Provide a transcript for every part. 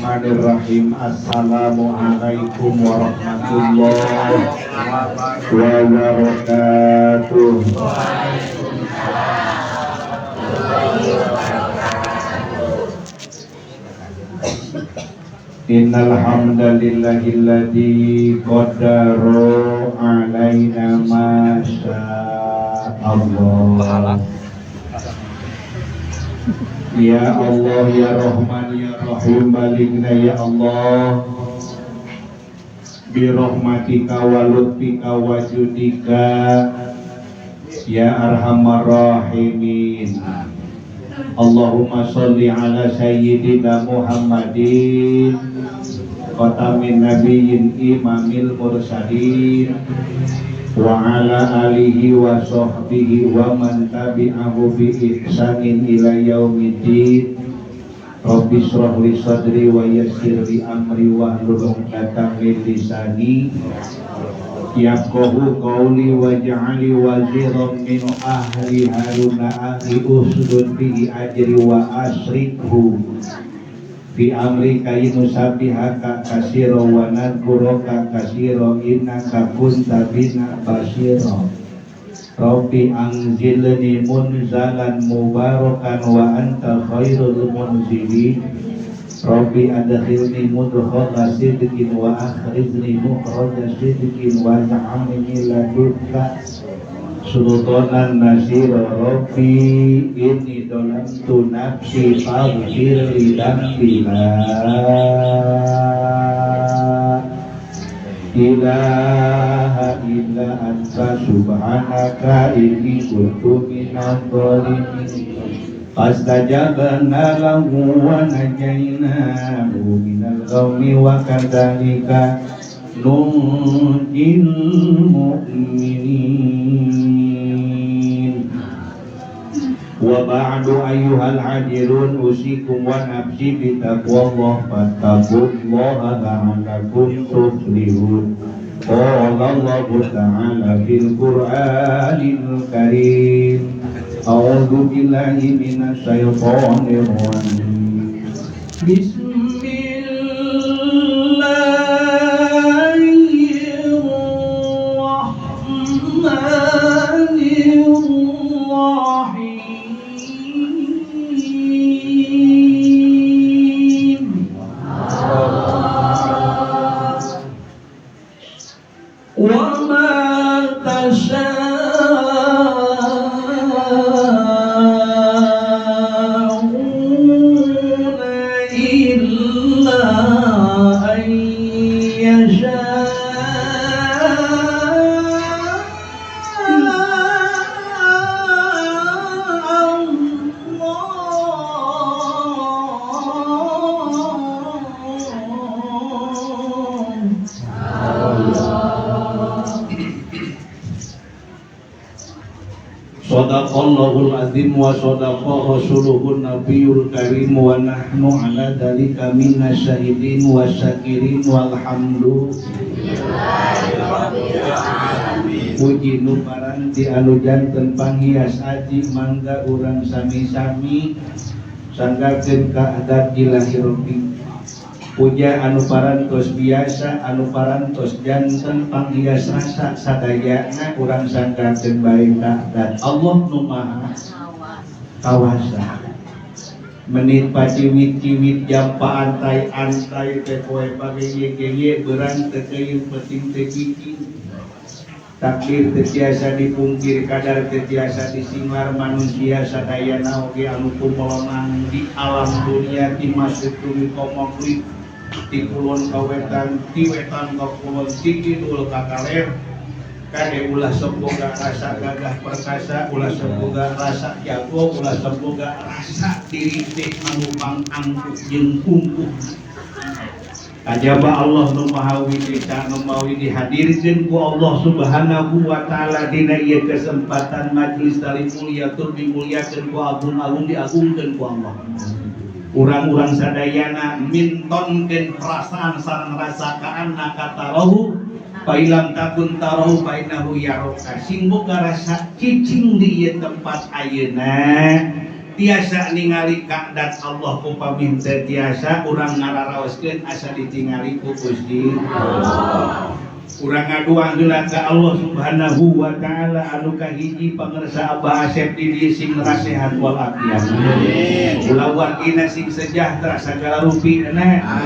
Bismillahirrahmanirrahim. Assalamualaikum warahmatullahi wabarakatuh. Innal hamdalillahilladzi qaddara alaina ma syaa Allah. Ya Allah ya Rahman ya Rahim, baligna ya Allah bi rahmatika wa lutfika wa judika ya arhamar rahimin. Allahumma sholli ala sayyidina Muhammadin khatamin nabiyyin imamil mursalin wa ala alihi wa sahbihi wa man tabi'ahu bi ihsanin ila yaumiddin. Rabbi shrah li sadri wa yassir li amri wahlul 'uqdatam min lisani yafqahu qawli waj'alni waziran min ahli haruna akhi usdud bihi ajri wa asrikhu fi amri kay nusabbihaka katsira wa nadhkuraka katsira innaka kunta bina basira. Rabbi anzilni munzalan mubarakan wa anta khairul munzilin. Rabbi adkhilni mudkhala sidqin wa akhrijni mukhraja sidqin waj'alni min ladunka sultanan nasira. Rabbi inni dhalamtu nafsi faghfir li dhanbi la ilaha illa anta subhanaka inni kuntu minadh dhalimin. Fastajabna lahu wa najainahu minal ghammi wa kadzalika nunjil mu'minin. Wa ba'du ayyuhal hadirun, usikum wa nafsi bi taqwallah fattaqullaha la'allakum tuflihun. Qala Allahu ta'ala fil Qur'anil Karim. A'udzu billahi minasy syaithanir rajim. Bismillahirrahmanirrahim. Wa ma tasyaa'una illa an yashaa Sadaqallahul azim wa sadaqa rasuluhun nabiyul karim wa nahnu ala dzalika minasyahidin wa syakirin walhamdulillahi rabbil alamin. Puji nu paranti anu janten panghias aji mangga urang sami-sami sanggakeun ka adat ilahi rabbi. Puja anu parantos biasa anu parantos janten panghias rasa sadayana urang sanggakeun bae ka adat Allah nu Maha Kawasa. Menit paciwit-ciwit jam paantai-antai teh poe pageye-geye beurang teu keuyeuh peuting teu cicing. Takdir teu tiasa dipungkir, kadar teu tiasa disinglar, manusia sadayana oge anu kumolonang di alam dunia ti masyriq tuluy ka maghrib, ti kulon ka wetan, ti wetan ka kulon, ti kidul ka kaler. Kade ulah sok boga rasa gagah perkasa, ulah sok boga rasa jago, ulah sok boga rasa diri teh anu pangangkuh jeung kungkuh. Kajaba Allah nu Maha Widisa nu Maha dihadirkeun ku Allah Subhanahu wa taala dina ieu kesempatan majelis talim mulia tur dimuliakeun ku agung-agung diagungkeun ku Allah. Urang-urang sadayana mintonkeun perasaan sareng rasa kaanna katarahu fa ilam takun tarahu fa innahu yaraka. Sing boga rasa cicing di ieu tempat ayeuna Tiasa ningali kadat Allah upami teu tiasa urang ngararaoskeun asa ditingali ku Gusti Allah. Urang ngadoa heula ka Allah Subhanahu wa taala anu kahiji pangersa Abah Asep di dieu sing rasehat wal afiat. Amin. Kulawargina sing sejahtera sagala rupina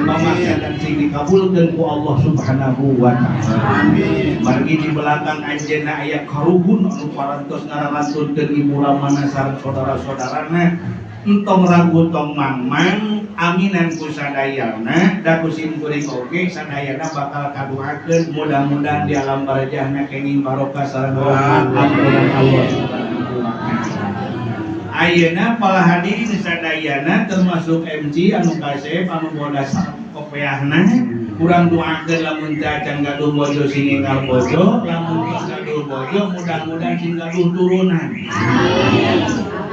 mamaksadan sing dikabulkeun ku Allah Subhanahu wa taala. Amin. Margi di belakang anjeunna aya karuhun anu parantos ngararantunkeun ibu ramana sareng saudara-saudarana. Entong ragu tong mangmang aminan ku sadayana da ku sim kuring oge sadayana bakal kaduakeun mudah-mudahan di alam barzahna kenging barokah sareng rahmat ampunan Allah Subhanahu wa taala. Ayeuna para hadirin sadayana termasuk MC anu kasep anu bodas kopeahna urang doakeun lamun teu acan gaduh bojo sing enggal bojo, lamun tos gaduh bojo mudah-mudahan sing gaduh turunan.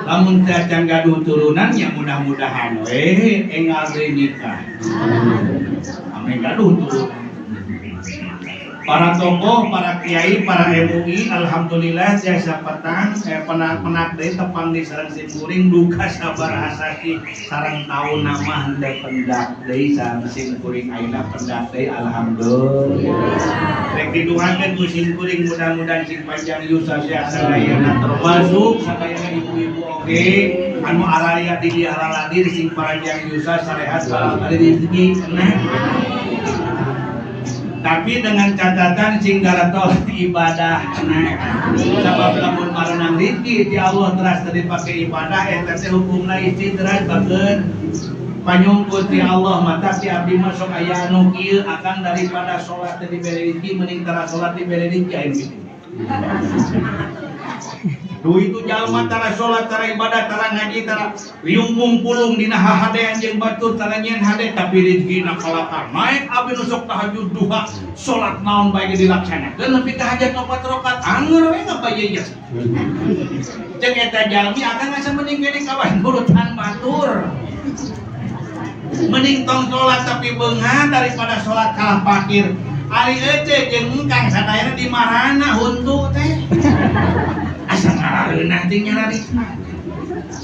Lamun teu acan gaduh turunan ya mudah-mudahan we enggal deui nikah. Amin gaduh turunan. Para tokoh, para kiai, para MUI, alhamdulillah jasa petang, penak deui tepang di sareng simkuring duka sabaraha sasih sareng taun nama henteu pendak deui sareng simkuring ayeuna pendak deui alhamdulillah. Rek didoakeun ku simkuring mudah-mudahan sing panjang yuswa sehat sadayana termasuk sadayana ibu-ibu oge anu araya di dieu haladir sing panjang yuswa sarehat barokah rezeki. Nah, tapi dengan catatan sing garatol ibadah. Nah, sabab lamun marenang rezeki ti Allah teras teu dipake ibadah eta teh hukumna istidraj bageun panyungkut ti Allah mata ti abdi mah sok aya anu kieu akang daripada salat teu dibere rezeki mending tara salat dibere rezeki aya kitu. Duh itu jalma tara salat tara ibadah tara ngaji tara riung mungpulung dina hahadean jeung batur tara nyieun hade tapi rezekina kalakar naik abdi nu sok tahajud duha salat naon bae ge dilaksanakeun nepi ka hajat opat rakaat anger we ngabayeya. Jeung eta jalmi akang asa mending gede kawan urutan batur. Mending tong salat tapi beunghar daripada salat kalah fakir. Ari ece jeung engkang sadayana di marana huntu teh. Asa ngarareunah teh nyararita.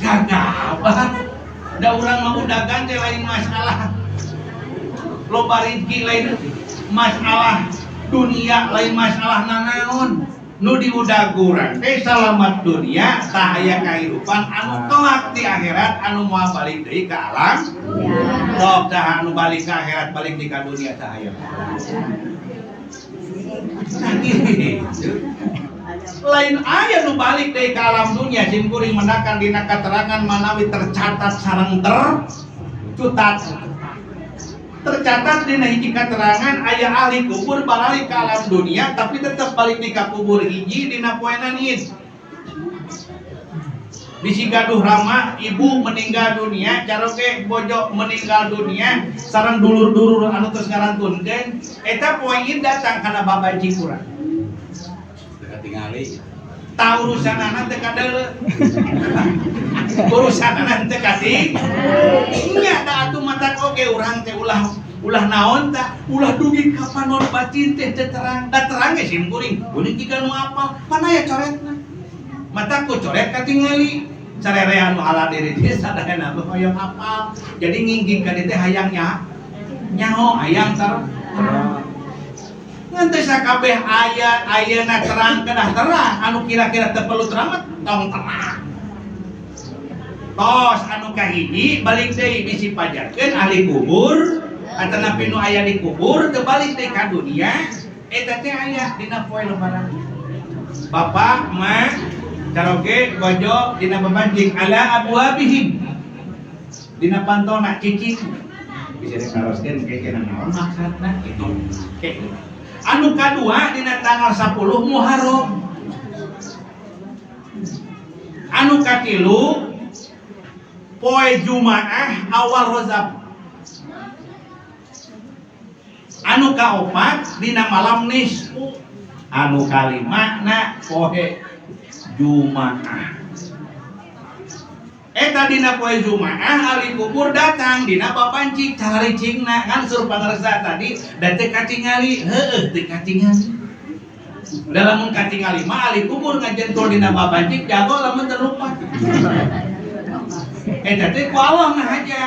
Gagabah. Da urang mah udagan teh lain masalah loba rezeki lain masalah dunia lain masalah nanaon. Nu diudag urang teh salamat dunia tah aya kahirupan anu kelak di akhirat anu moal balik deui ka alam. Sok tah anu balik ka akhirat balik di ka dunia tah aya. Nah, gitu. Lain aya nu balik deui ka alam dunia sim kuring mendakan dina katerangan manawi tercatat sareng tercutat. Tercatat dina hiji katerangan aya ahli kubur balik ka alam dunia tapi tetep balik di ka kubur hiji dina poenan id. Bisi gaduh rama ibu meninggal dunia caroge bojo meninggal dunia sareng dulur-dulur anu tos ngarantunkeun eta poe id datang kana babaji kurang. Tingali. Ta urusanana teu kadeuleu. Urusanana teu kating. Nya da atuh matak oge urang teh ulah ulah naon ta, ulah dugi ka panon batin teh teu terang. Da terang ge sim kuring. Kuring jiga nu apal, pan aya coretna. Matak ku coret katingali. Sarerea nu haladiri teh sadayana mah hoyong apal. Jadi ngingging ka dieu teh hayang nya nyaho hayang tar. Ngan teh sakabeh aya ayeuna terang kedah terang anu kira-kira teu perlu terang mah tong terang. Tos anu kahiji balik deui bisi pajarkeun ahli kubur atanapi nu aya di kubur teu balik deui ka dunia eta teh aya dina poe lebaran. Bapak, mak, caroge, bojo dina babancing ala abwabihim. Dina pantona cicing. Bisa ditaroskeun ke kena naon maksudna itu. Ke. Anu kadua dina tanggal 10 Muharram. Anu katilu poe Jumaah awal Rajab. Anu kaopat dina malam nisfu. Anu kalima na poe Jumaah. Eta dina poe Jumaah ahli kubur datang dina bapancik caricingna kan suruh pangersa tadi da teu katingali heueuh teu katingali. Da lamun katingali mah ahli kubur ngajentul dina bapancik jago lamun teu lupa. Eta teh ku Allah ngahaja.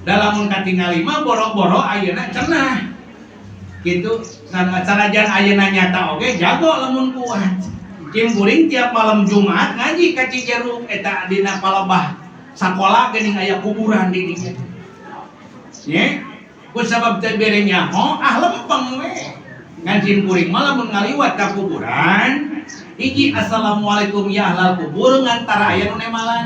Da lamun katingali mah boro-boro ayeuna cenah. Gitu sanajan ayeuna nyata oge jago lamun kuat. Cimpuring tiap malam Jumat ngaji ka Cijeruk eta dina palebah sakola geuning aya kuburan di dinya. Ye, ku sabab teu bere nyaho ah lempeng we. Ngan simkuring mah lamun ngaliwat ka kuburan, hiji assalamualaikum ya ahlal kubur ngan tara aya nu nemalan.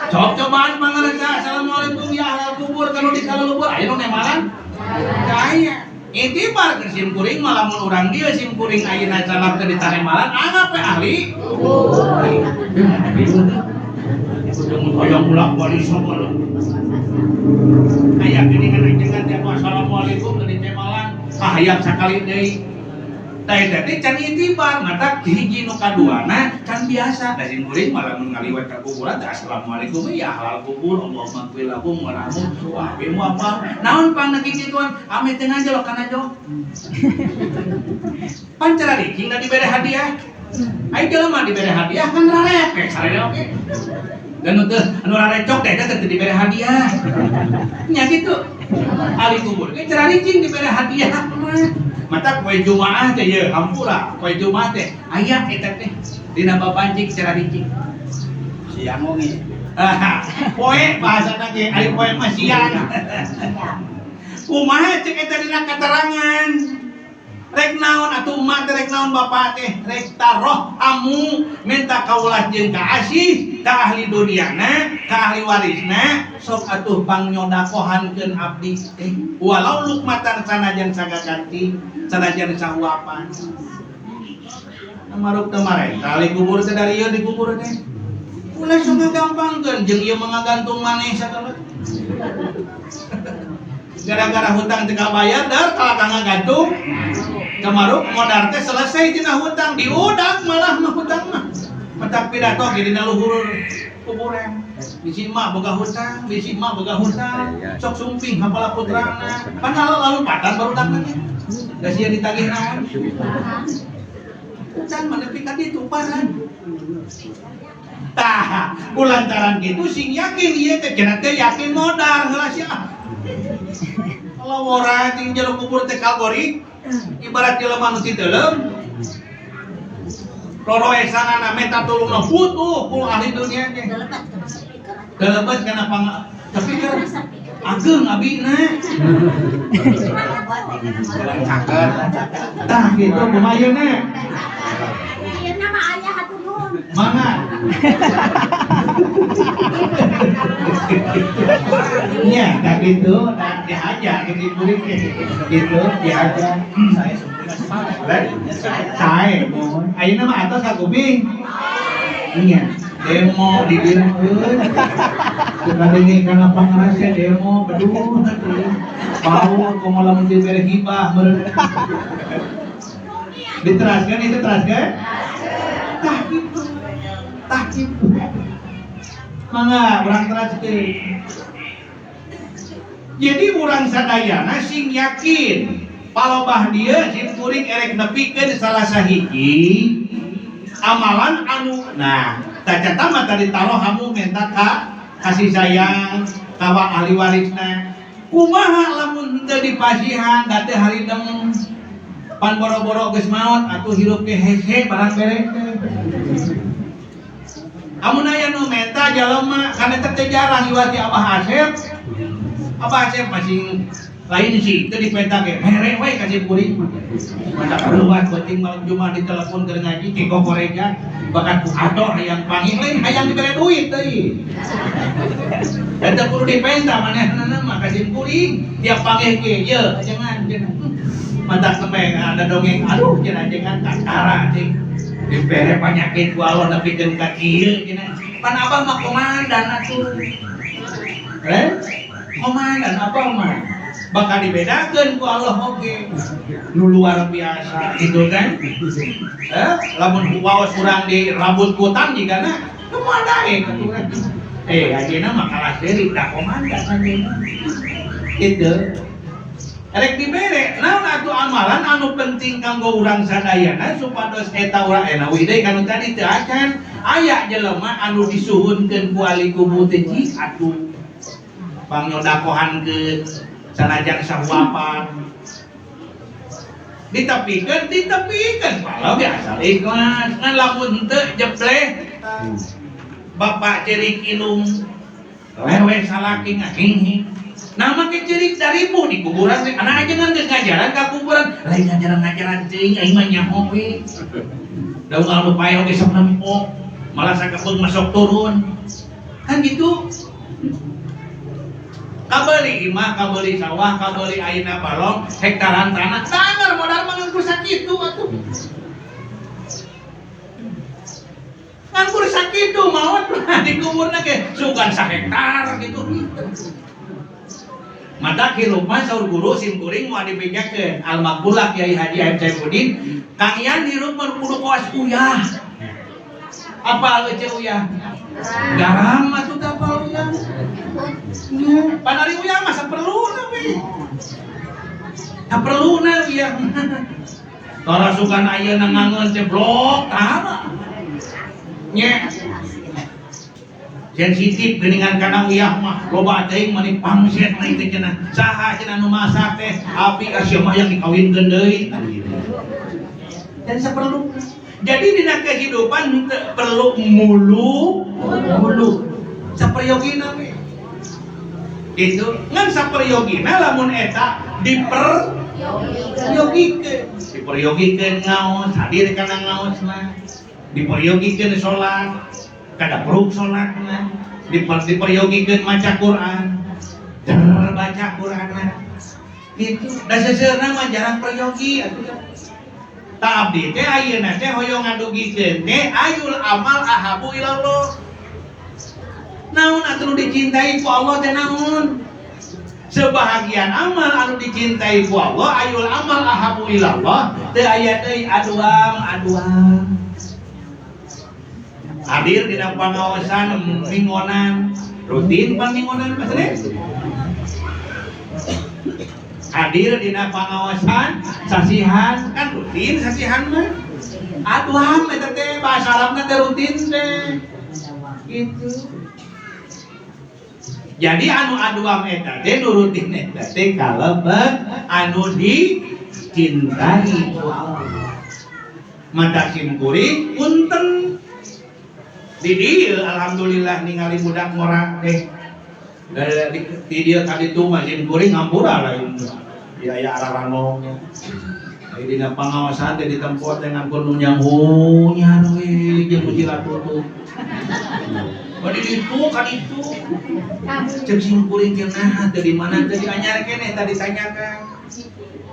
Sok cobaan pangarsa assalamualaikum ya ahlal kubur kanu di kalulubur aya nu nemalan? Teu aya. Intibar ke simkuring mah lamun urang dieu simkuring ayeuna calap teu ditanemalan anggap we ahli kubur. Hoyong ulah bali sabala. Aya geuningan ajengan teh assalamualaikum teu ditemalan. Ah hayang sakali deui. Tah eta teh can itibar matak hiji nu kaduana can biasa. Da simkuring mah lamun ngaliwat ka kuburan teh assalamualaikum ya ahlal kubur Allahumma ighfir lahum warhamhum wa afihim wa'fu. Naon pangna kikituan ame teu ngajolok kana jog. Pan cara dicing da dibere hadiah. Ai jelema dibere hadiah kan rarek sarere oge. Dan nu teu anu rarecok teh eta teu dibere hadiah. Nya kitu. Ahli kubur ge cara ricing dibere hadiah mah. Mata poe Jumaah teh ye hampura, poe Jumaah teh aya eta teh dina babancik cara ricing. Siang wengi. Poe bahasana ge ari poe mah siang. Kumaha cek eta dina katerangan? Rek naon atuh emak teh rek naon bapak teh rek taroh amu minta kaulah jeung ka asih ka ahli duniana ka ahli warisna sok atuh pangnyodakohankeun abdi teh walau lukmatan sanajan sagaganti sanajan sahuapan maruk teu marenta ahli kubur teh dari ieu dikubur teh ulah sok ngagampangkeun jeung ieu mah ngagantung maneh sagala gara-gara hutang teu kabayar dar kalah ngagantung kemaruk modar teh selesai tina hutang diudak malah mah hutang mah petak pidato ge dina luhur kuburan bisi emak boga hutang bisi emak boga hutang sok sumping hapala putrana pan lalu patan barudak teh da sia ditagih naon hutang mah nepi ka ditu paran tah kulantaran kitu sing yakin ieu teh cenah teh yakin modar heula sia kalau ora ting jero kubur teh kalgori ibarat jelema nu titeuleum roroesanana menta tulungna butuh ku ahli dunia teh kalebet kana pang tapi kan ageng abina tah kitu kumaha ayeuna ayeuna mah aya hatur nuhun mangga nya tah kitu tah dihaja kitu kuring gitu dihaja sae mohon ayeuna mah atos ka kuping nya demo di dieu kadenge kana pangrasa demo beduh bau komo lamun dibere hibah meureun diteraskeun itu teraskeun tah kitu tah kitu mangga urang teraskeun. Jadi urang sadayana sing yakin palobah dieu sim kuring erek nepikeun salah sahiji amalan anu nah tacata mah tadi taroh hamu menta ka kasih sayang kawa ahli warisna kumaha lamun henteu dipasihan da teu haridem pan boro-boro geus maot atuh hirup ge hese barang bere teh amun aya nu menta jalema kan eta teh jarang iwat ti Abah Asep Abah Asep masing lain sih itu dipenta ge mere we ka simkuring mah mata karuat penting malam Jumat ditelepon keur ngaji ke kokoreja bakat ku atoh hayang panggil lain hayang dibere duit deui eta kudu dipenta manehna mah ka simkuring tiap panggil ge ye ajengan cenah mata kemeng ada dongeng aduh cenah ajengan kakara cing dibere penyakit ku Allah nepikeun ka kieu cenah pan abah mah komandan atuh komandan abah mah bakal dibedakeun ku Allah oge nu luar biasa gitu kan lamun waos urang di rambut kutang jigana kumaha daek atuh ayeuna mah kalah seuri da komandan ayeuna gitu erek dibere naon atuh amalan anu penting kanggo urang sadayana supados eta urang enak deui kanu tadi teu acan Aya jelema anu disuhunkeun ku ahli kubur teh, cik atuh pangnyodakohankeun sanajan sahuapan ditepikeun, ditepikeun kalau ge asal ikhlas. Ngan lamun teu jebleh, bapak cerik ilung lewe salaki ngahing. Nah, make cerik daribu di kuburan teh anak aja geus ngajaran ka kuburan, lain ngajaran-ngajaran teuing, aing mah nyaho we. Da unggal nu paeh oge sok nempo, malah sakapeung masuk turun. Kan gitu. Kabeli imah, kabeli sawah, kabeli ayeuna balong, hektaran tanah, sangar modal mah ngan sakitu atuh. Ngan sakitu maot di kuburna ge sugan sahektar gitu. Mata hirup mah saur guru sim kuring moal dibejakeun al makbulah Kiai Haji M Saifuddin, Kang Yan hirup mah kudu kawas uyah. Apa eueuh uyah? Garam atuh teh apal uyah. Nya, panari uyah mah saperluna we. Saperluna uyah. Tara sugan ayeuna ngangeun teh blok tah. Nya. Sensitif geuningan kana uyah mah loba teuing mani pangset mah teh cenah. Saha cenah nu masak teh? Api ka mah yang dikawinkeun deui. Dan saperlu. Jadi dina kehidupan teu perlu mulu mulu. Saperyogina we. Gitu. Ngan saperyogina lamun eta diperyogikeun. Diperyogikeun ngaos, hadir kana ngaosna. Diperyogikeun salat, kada perlu salatna. Diperyogikeun maca Quran, der baca Quranna. Gitu. Da seuseurna mah jarang peryogi atuh. Ta abdi teh ayeuna teh hoyong ngadugikeun teh ayul amal ahabu ilallah. Naon atuh nu dicintai ku Allah teh naon? Sebahagian amal anu dicintai ku Allah, ayul amal ahabu ilallah teu aya deui aduam aduam. Hadir dina pangaosan minggonan, rutin pangminggonan maksudnya? Hadir dina pangaosan sasihan, kan rutin sasihan mah. Aduam eta teh bahasa Arabna teh rutin teh. Gitu. Jadi anu aduam eta teh nu rutin eta teh kalebet anu dicintai ku Allah. Mata sim kuring punten di dieu alhamdulillah ningali budak ngora teh. Di dieu ka ditu mah sim kuring ngampura lain. Di aya araranong nya. Aya dina pangaosan teh ditempo teh ngangkon nu nyamunyar we jeung ku tutup. Bade ditu ka ditu. Cek sim kuring teh naha teh di mana teh dianyar keneh tadi ditanyakan.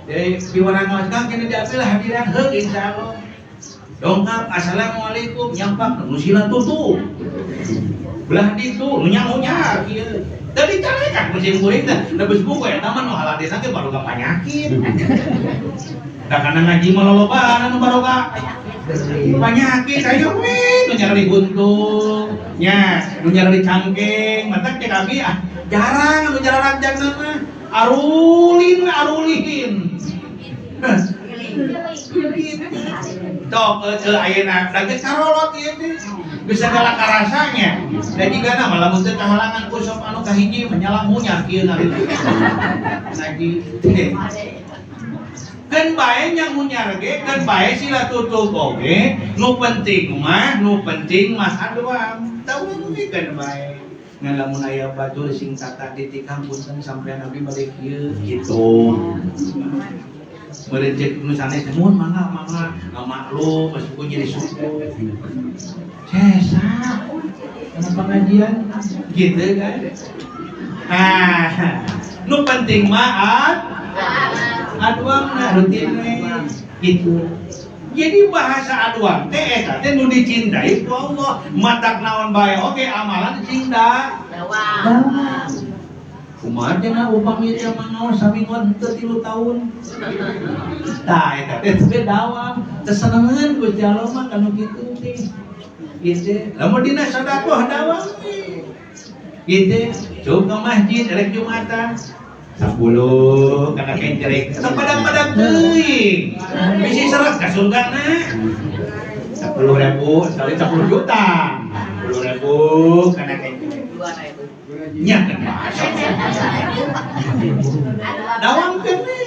Jadi piwarang ngaos kang kene diambil hadiran heug insyaallah. Dongkap assalamualaikum nyampak nu sila tutup. Belah ditu nu nyamunyar kieu. Tadi carekan ku sim kuring teh da geus buku eta mah nu haladesna ge baroga panyakit. Da kana ngaji mah lolobaan anu baroga panyakit ayo we nu nyari buntung nya nu nyari cangkeng matak cek abi ah jarang anu jarang mah arulin we arulin. Tok ke ayeuna da geus karolot ieu teh geus sagala karasanya da jigana mah lamun teu kahalangan ku sok anu kahiji mah nyalah kieu ngarita ngaji teh. Kan bae nyamunyar ge, kan bae sila tutup oge, nu penting mah aduam. Tahu nu kan bae. Ngan lamun aya batur sing tata ditikam punten sampean abdi balik kieu gitu. Meureun ceuk nu sanes mun mangga mangga ngamaklum geus buku nyeri suku. Sesa. Kana pengajian gitu kan. Nah, nu penting mah aduam na rutin we gitu. Jadi bahasa aduam teh eta teh nu dicintai ku Allah. Matak naon bae oge amalan sing da dawam. Kumaha cenah upami teh mah ngaos saminggon teu 3 tahun. Tah eta teh teu dawam, teu senengeun Gusti Allah mah kanu kitu teh. Gitu. Lamun dina sedekah dawam we. Gitu. Cuk ka masjid rek Jumatan. 10 kana kencerek. Sapadang-padang teuing. Bisi seret ka surgana. 10.000 sekali 10 juta. 10.000 kana kencreng. Nya kan masuk. Dawamkeun we.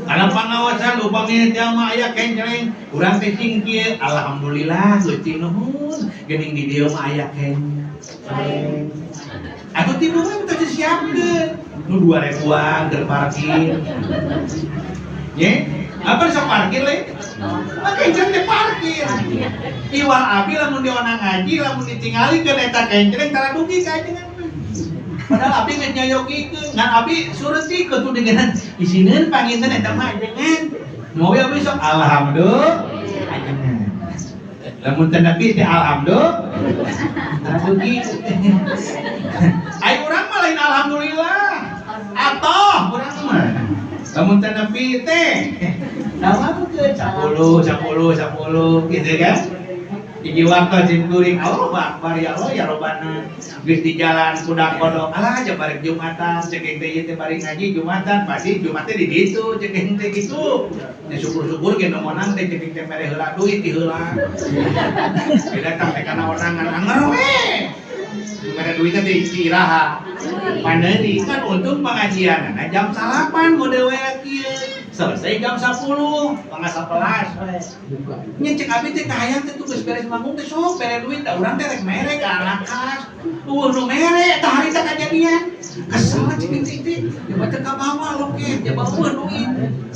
Karena pangawasan upami teh mah aya kencreng, urang teh sing kieu, alhamdulillah Gusti nuhun, geuning di dieu mah aya kencreng. Atuh tilu we teh disiapkeun. Nu 2 ribuan keur parkir. Ye, apa sok parkir le? Mah kencreng teh parkir. Iwal abi lamun dionang ngaji, lamun ditingali ke eta kencreng tara dugi ka ajengan mah. Padahal abi geus nyayogikeun, ngan abi sureti tuh dengan isineun panginten eta mah ajengan. Mau ya abi sok alhamdulillah ajengan. Lamun teu nepi teh alhamdulillah. Tara dugi. Ai urang mah lain alhamdulillah. Atoh urang mah. Lamun teu nepi teh dawamkeun 10 10 10 gitu kan. Hiji waktu cim kuring Allahu Akbar, ya Allah ya Robbana, geus di jalan kuda kodok, alah aja balik Jumatan cek teh, ieu teh balik ngaji Jumatan, pasti Jumat teh di ditu cek teh gitu ya. Syukur-syukur ge nu meunang teh cek teh mere heula duit di heula. Beda datang teh kana onangan anger we mere duitnya teh di iraha panderi kan. Untung pengajian nah jam 9 mode we kieu, selesai jam 10 mangga 11 we. Nya cek abi teh kahayang teh tuh geus beres manggung teh sok bere duit da urang teh rek mere ka anak kas. Euweuh nu mere tah harita kajadian. Kesel cek teh teh. Ya teh ka bawa loket, ya bawa duit.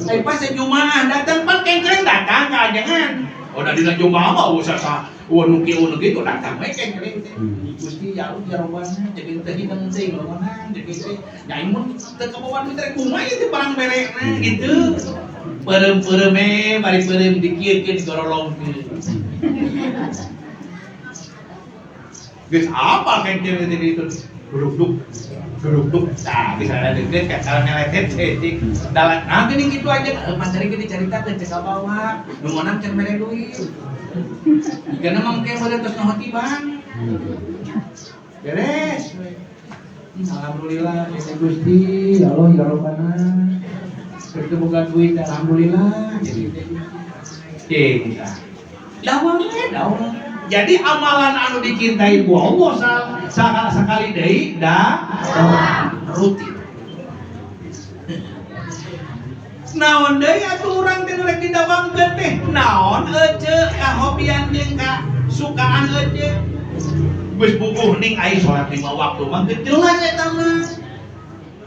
Ai pas Jumaah datang pan kencreng datang ka ajengan. Oh da dina Jumaah mah usah sa euweuh nu kieu nu kitu datang we kencreng teh. Gusti ya Allah ya Robbana jadi teh hidang teh ngomongna jadi teh nya mun teu kabawa duit teh kumaha ieu teh barang berekna gitu. Peureum-peureum we bari peureum dikieukeun digorolongkeun. Geus apal kencreng teh itu. Duduk duduk duduk nah bisa ada deket kan kalau meletet cetik dalam nah gini gitu aja materi gini dicaritakeun cek ka bawa nu meunang can mere duit. Karena mangke meureun tos ngohotiban. Beres we. Alhamdulillah ya Gusti ya Allah ya Robbana. Keur boga duit alhamdulillah jadi teh cinta. Dawam we dawam. Jadi amalan anu dicintai ku Allah sakali deui da rutin. Naon deui atuh urang teh nu rek didawamkeun teh? Naon ece kahobian jeung kasukaan ece? Geus bubuh ning ai salat 5 waktu mah geus jelas eta mah.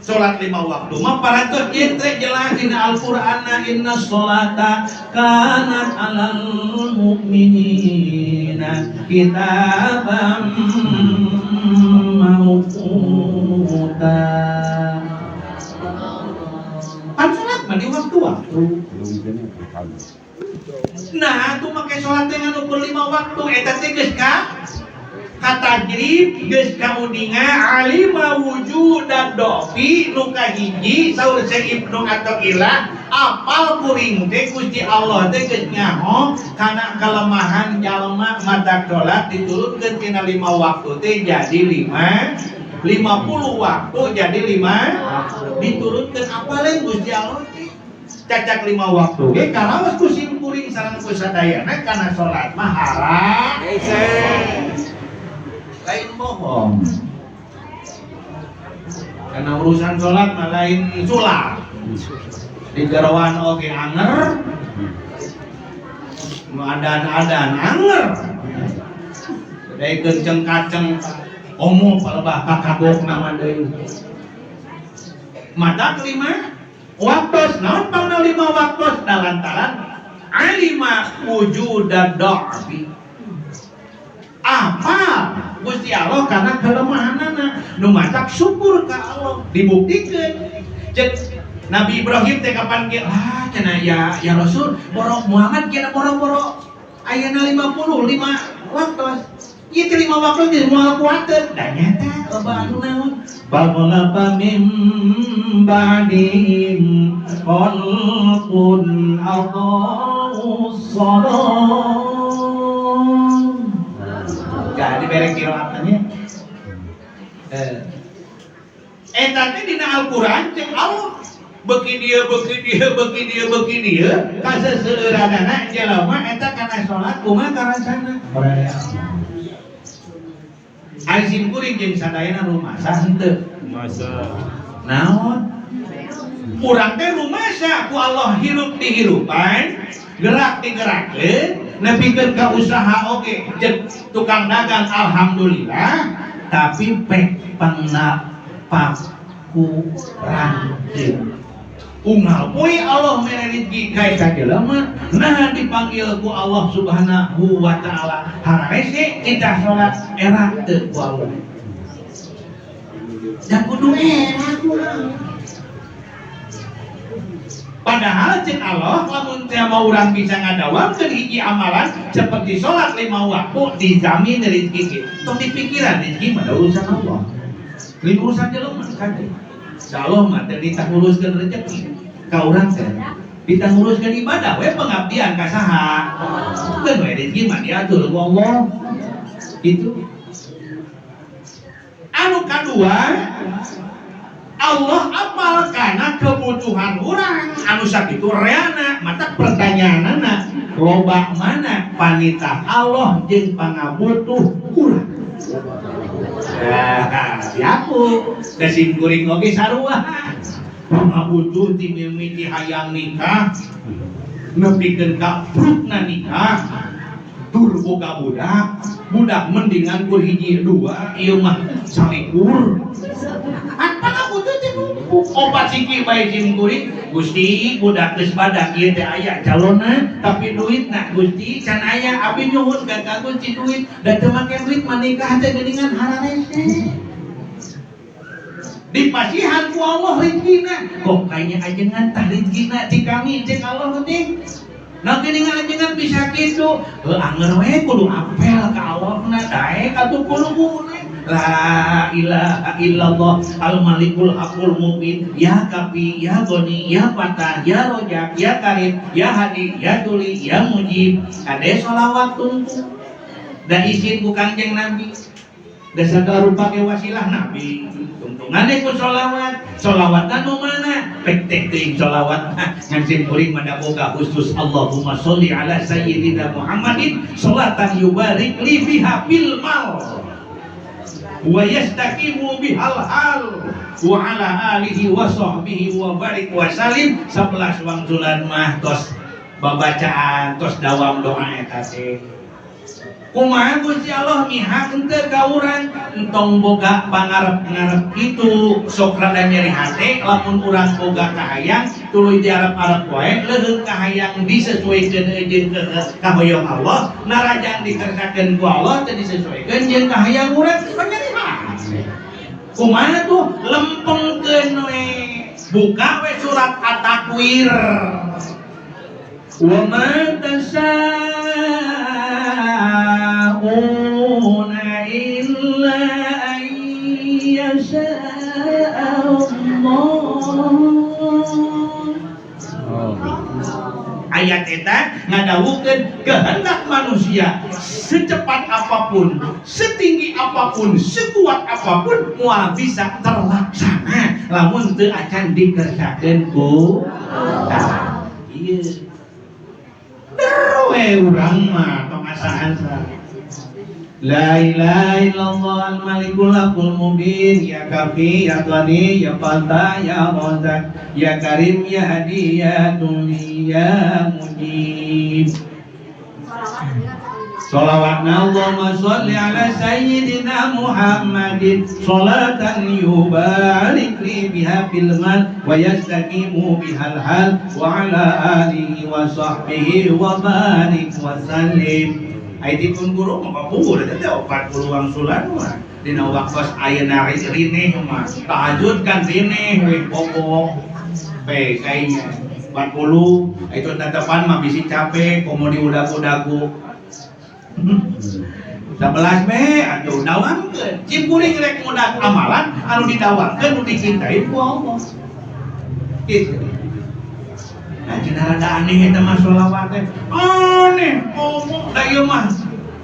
Salat 5 waktu mah parantos jentre jelas dina Al-Qur'anna, inna sholata kanat alal mu'minina kitaban mauquta. Pan salat mah di waktu-waktu. Nah, tuh make salat teh ngan ukur 5 waktu eta teh geus ka katajrib, geus kauninga alima wujudan dofi. Nu kahiji saur Syekh Ibnu Athaillah, apal kuring teh Gusti Allah teh geus nyaho kana kelemahan jalma, matak salat diturunkeun tina 5 waktu teh jadi 50 waktu, jadi 5 diturunkeun. Apaleun Gusti Allah teh cacak 5 waktu ge kalawas ku sim kuring sareng ku sadayana kana salat mah hara lain bohong. Karena urusan sholat mah lain sulap di jeroan oge anger nu adan-adan anger dari kenceng kaceng omo palebah kakagok nama deui. Mata kelima waktu naon pangna 5 waktu lantaran alima wujudan do'fi, apa Gusti Allah karena kelemahanana nu matak syukur ka Allah dibuktikan. Cek Nabi Ibrahim teh kapan ge ah cenah ya ya Rasul borok Muhammad kira boro-boro ayeuna 55 waktu ieu teh 5 waktu geus moal kuateun da nyata loba anu naon baghlaba min ba'dihim khalqun adha'us shalah. Jadi bere qiraatnya. Eta teh dina Al-Qur'an cek Allah. Beuki dieu, beuki dieu, beuki dieu, beuki dieu, kaseseueuranana jelema eta kana salat kumaha karasana? Ari sim kuring jeung sadayana rumasa henteu? Masa. Naon? Urang teh rumasa ku Allah hirup dihirupan, gerak digerakkeun, nepikeun ka usaha oge jeung tukang dagang alhamdulillah, tapi pek pangna pakurangkeun. Unggal poe Allah mere rezeki ka eta jelema, nah dipanggil ku Allah Subhanahu wa taala. Hararese kita salat era teu ku Allah. Da kudu era urang. Padahal cek Allah lamun teh mau urang bisa ngadawamkeun hiji amalan seperti salat 5 waktu dijamin rezeki kita. Tong dipikiran rezeki mah da urusan Allah. Lain urusan jelema kade. Allah mah teu ditanguruskeun rezeki ka urang teh. Ditanguruskeun ibadah we pengabdian ka saha. Keun we rezeki mah diatur ku Allah. Gitu. Anu kadua, Allah apal kana kebutuhan urang anu sakitu reana. Mata pertanyaanana loba mana panitah Allah jeung pangabutuh urang? Nah, siapu da sim kuring oge sarua pangabutuh ti mimiti hayang nikah nepikeun ka brukna nikah tur boga budak, budak mendingan kur hiji dua, ieu mah salikur. Apa ngabutuh teh numpuk opat siki bae sim kuring. Gusti, budak geus badak ieu teh aya calonna tapi duitna Gusti can aya. Abi nyuhun ka Gusti duit da teu make duit mah nikah teh geuningan hararese. Dipasihan ku Allah rezekina kok kayaknya ajengan tah rezekina ti kami cek Allah teh. Nah, geuningan ajengan bisa kitu. Heuh, anger we kudu apel ka Allahna daek atuh kudu. La ilaha illallah al malikul hakul mubin ya kafi ya goni ya fatah ya rojak ya karim ya hadi ya tuli ya mujib. Kade sholawat tungku da izin ku Kangjeng Nabi da sagala rupa ge wasilah Nabi tungtungane ku sholawat. Sholawat anu mana pek teh teuing sholawat ngan sim kuring mah da boga khusus Allahumma sholli ala sayyidina Muhammadin sholatan yubarik li biha fil mal wa yastaqimu bihal hal wa ala alihi wa sahbihi wa barik wa salim. 11 wangsulan mah tos babacaan tos dawam doa eta teh. Kumaha Gusti Allah mihak henteu ka urang? Entong boga pangarep-ngarep kitu, sok rada nyeri hate lamun urang boga kahayang tuluy diarep-arep wae leuheung kahayang disesuaikeun jeung kahoyong Allah, narajan dikersakeun ku Allah teu disesuaikeun jeung kahayang urang kan nyeri hate. Kumaha tuh? Lempengkeun we, buka we surat At-Takwir. Wa ma tasyauna illa an yasha Allah. Ayat eta ngadawukeun kehendak manusia secepat apapun, setinggi apapun, sekuat apapun moal bisa terlaksana lamun teu acan dikersakeun ku Allah. Ieu we urang mah tong asa-asa. La ilaha illallah al-malikul hakul mubin ya kafi ya ghani ya fatah ya razak ya karim ya hadi ya tuli ya mujib. Salawatna Allahumma sholli ala sayyidina Muhammadin salatan yubarik li biha fil mal wa yastaqimu bihal hal wa ala alihi wa sahbihi wa barik wa sallim. Ai dipun guru mah kapungkur eta teh 40 wangsulan mah dina waktos ayeuna rineh mah tahajud kan rineh we bobo pe kayaknya 40 itu tetepan mah bisi capek komo diudak-udaku 11 be atuh dawamkeun. Cim kuring rek mudak amalan anu didawamkeun nu dicintai ku Allah kitu. Nah, cenah rada aneh eta mah sholawat teh. Aneh, komo da ieu mah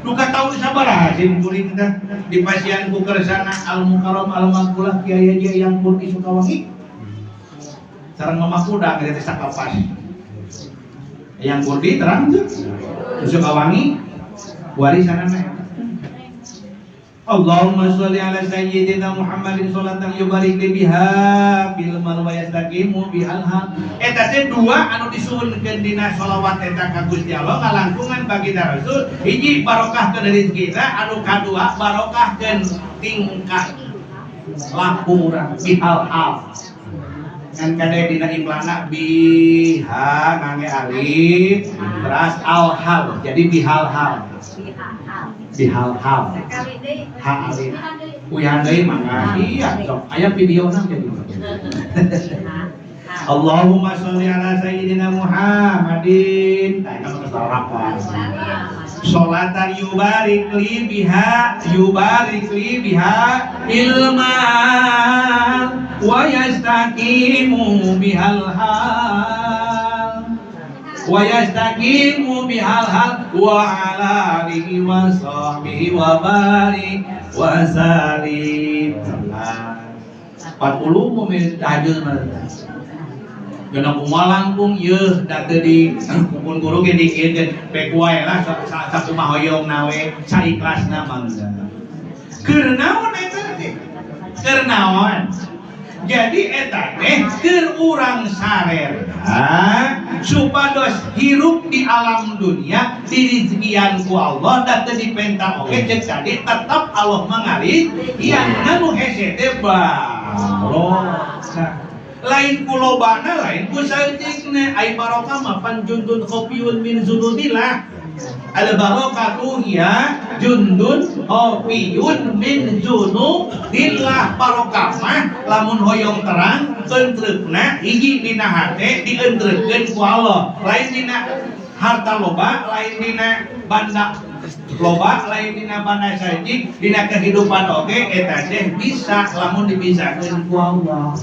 duka taun sabaraha sim kuring teh di pasian ku kersana Al Mukarram Al Makbulah Kiai Haji Yang Putih Sukawangi. Sareng Mama Kuda kita teh sakapas. Yang Kurdi terang tuh. Sukawangi warisanana eta. Allahumma sholli ala sayyidina Muhammadin sholatan yubarik li biha bil mal wa yastaqimu bihal hal. Eta teh dua anu disuhunkeun dina sholawat eta ka Gusti Allah ngalangkungan baginda Rasul. Hiji barokahkeun rezekina, anu kadua barokahkeun tingkah laku urang bihal hal. Ngan kade dina imlana biha ngangge alif teras al hal, jadi bihal hal. Bihal hal. Sekali deui. Ha alif. Uyahan deui mangga. Iya, sok aya videona jadi. Allahumma sholli ala sayyidina Muhammadin. Tah eta mah geus rapat. Sholatan yubarik li biha yubarik li biha ilman wa yastaqimu bihal hal wa yastaqimu bihal hal wa ala alihi wa sahbihi wa barik wa salim. 40 menit tahajud mah. Gana kumaha langkung yeuh da teu di kumpul guru ge dikieukeun pek wae lah sakumaha hoyong nawe saikhlasna mangga. Keur naon eta teh? Keur naon? Jadi eta teh keur urang sarera supados hirup di alam dunia dirizekian ku Allah da teu dipenta oge ceuk tadi tetep Allah mangarit yang anu hese teh barokah. Lain ku lobana lain ku saeutikna, ai barokah mah pan jundun khafiyun min junudillah. Al barakatu hiya jundun khafiyun min junudillah. Barokah mah lamun hoyong terang entreukna hiji dina hate dientreukkeun ku Allah, lain dina harta loba, lain dina banda loba, lain dina banda saeutik, dina kehidupan oge eta teh bisa lamun dibisakeun ku Allah.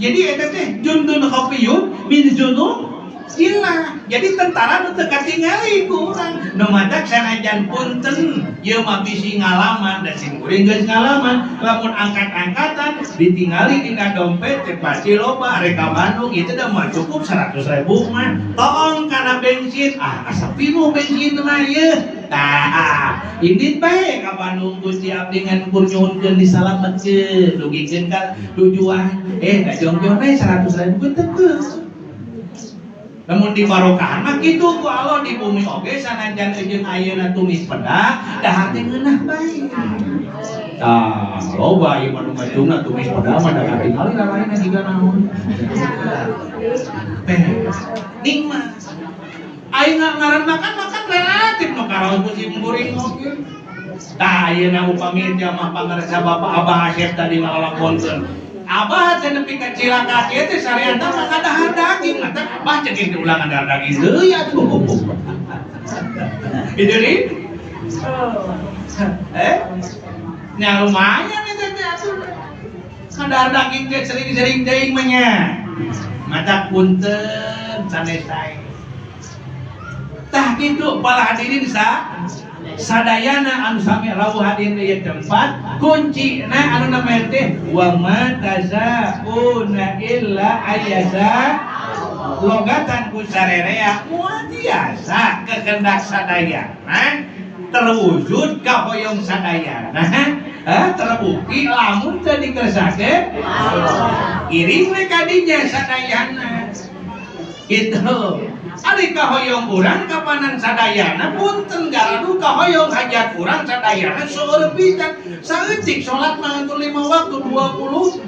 Jadi eta teh jundun khafiyun min junudillah. Jadi tentara nu teu katingali ku urang. Nu matak sanajan punten ieu mah bisi ngalaman da sim kuring geus ngalaman lamun angkat-angkatan ditingali dina dompet teh pasti loba rek ka Bandung ieu teh da mah cukup 100.000 mah. Toong kana bensin, ah asa pinuh bensin mah ieu. Tah, indit bae ka Bandung Gusti abdi ngan kur nyuhunkeun disalametkeun dugikeun ka tujuan. Da jongjon we 100.000 teu teu. Namun di barokahan mah kitu ku Allah di bumi oge sanajan eujeun ayeuna tumis peda dahar teh ngeunah bae. Tah, loba ieu mah nu ngacungna tumis peda mah da katingali lalaina jiga naon. Teh, nikmat. Aing ngaran makan makan relatif nu karaos ku sim kuring oge. Tah ayeuna upami teh mah pangarsa Bapak Abah Asep tadi ngalakonkeun. Abah teh nepi ka cilaka kieu teh sareanta mah kadahar daging, mata abah ceuk teh ulah ngadahar daging deui atuh. Itu nih. Nya lumayan eta teh atuh. Ngadahar daging teh sering-sering teuing mah nya. Mata punten sanes sae. Tah kitu para hadirin sadayana anu sami rawuh hadir di ieu tempat kuncina anu namanya teh wa ma tasauna illa ayyasa logatan ku sarerea moal tiasa kehendak sadayana terwujud kahoyong sadayana terbukti lamun teu dikersake iring we kadinya sadayana gitu. Ari kahoyong urang kapanan sadayana punten garadu kahoyong hajat urang sadayana seueur pisan saeutik salat mah 5 waktu 24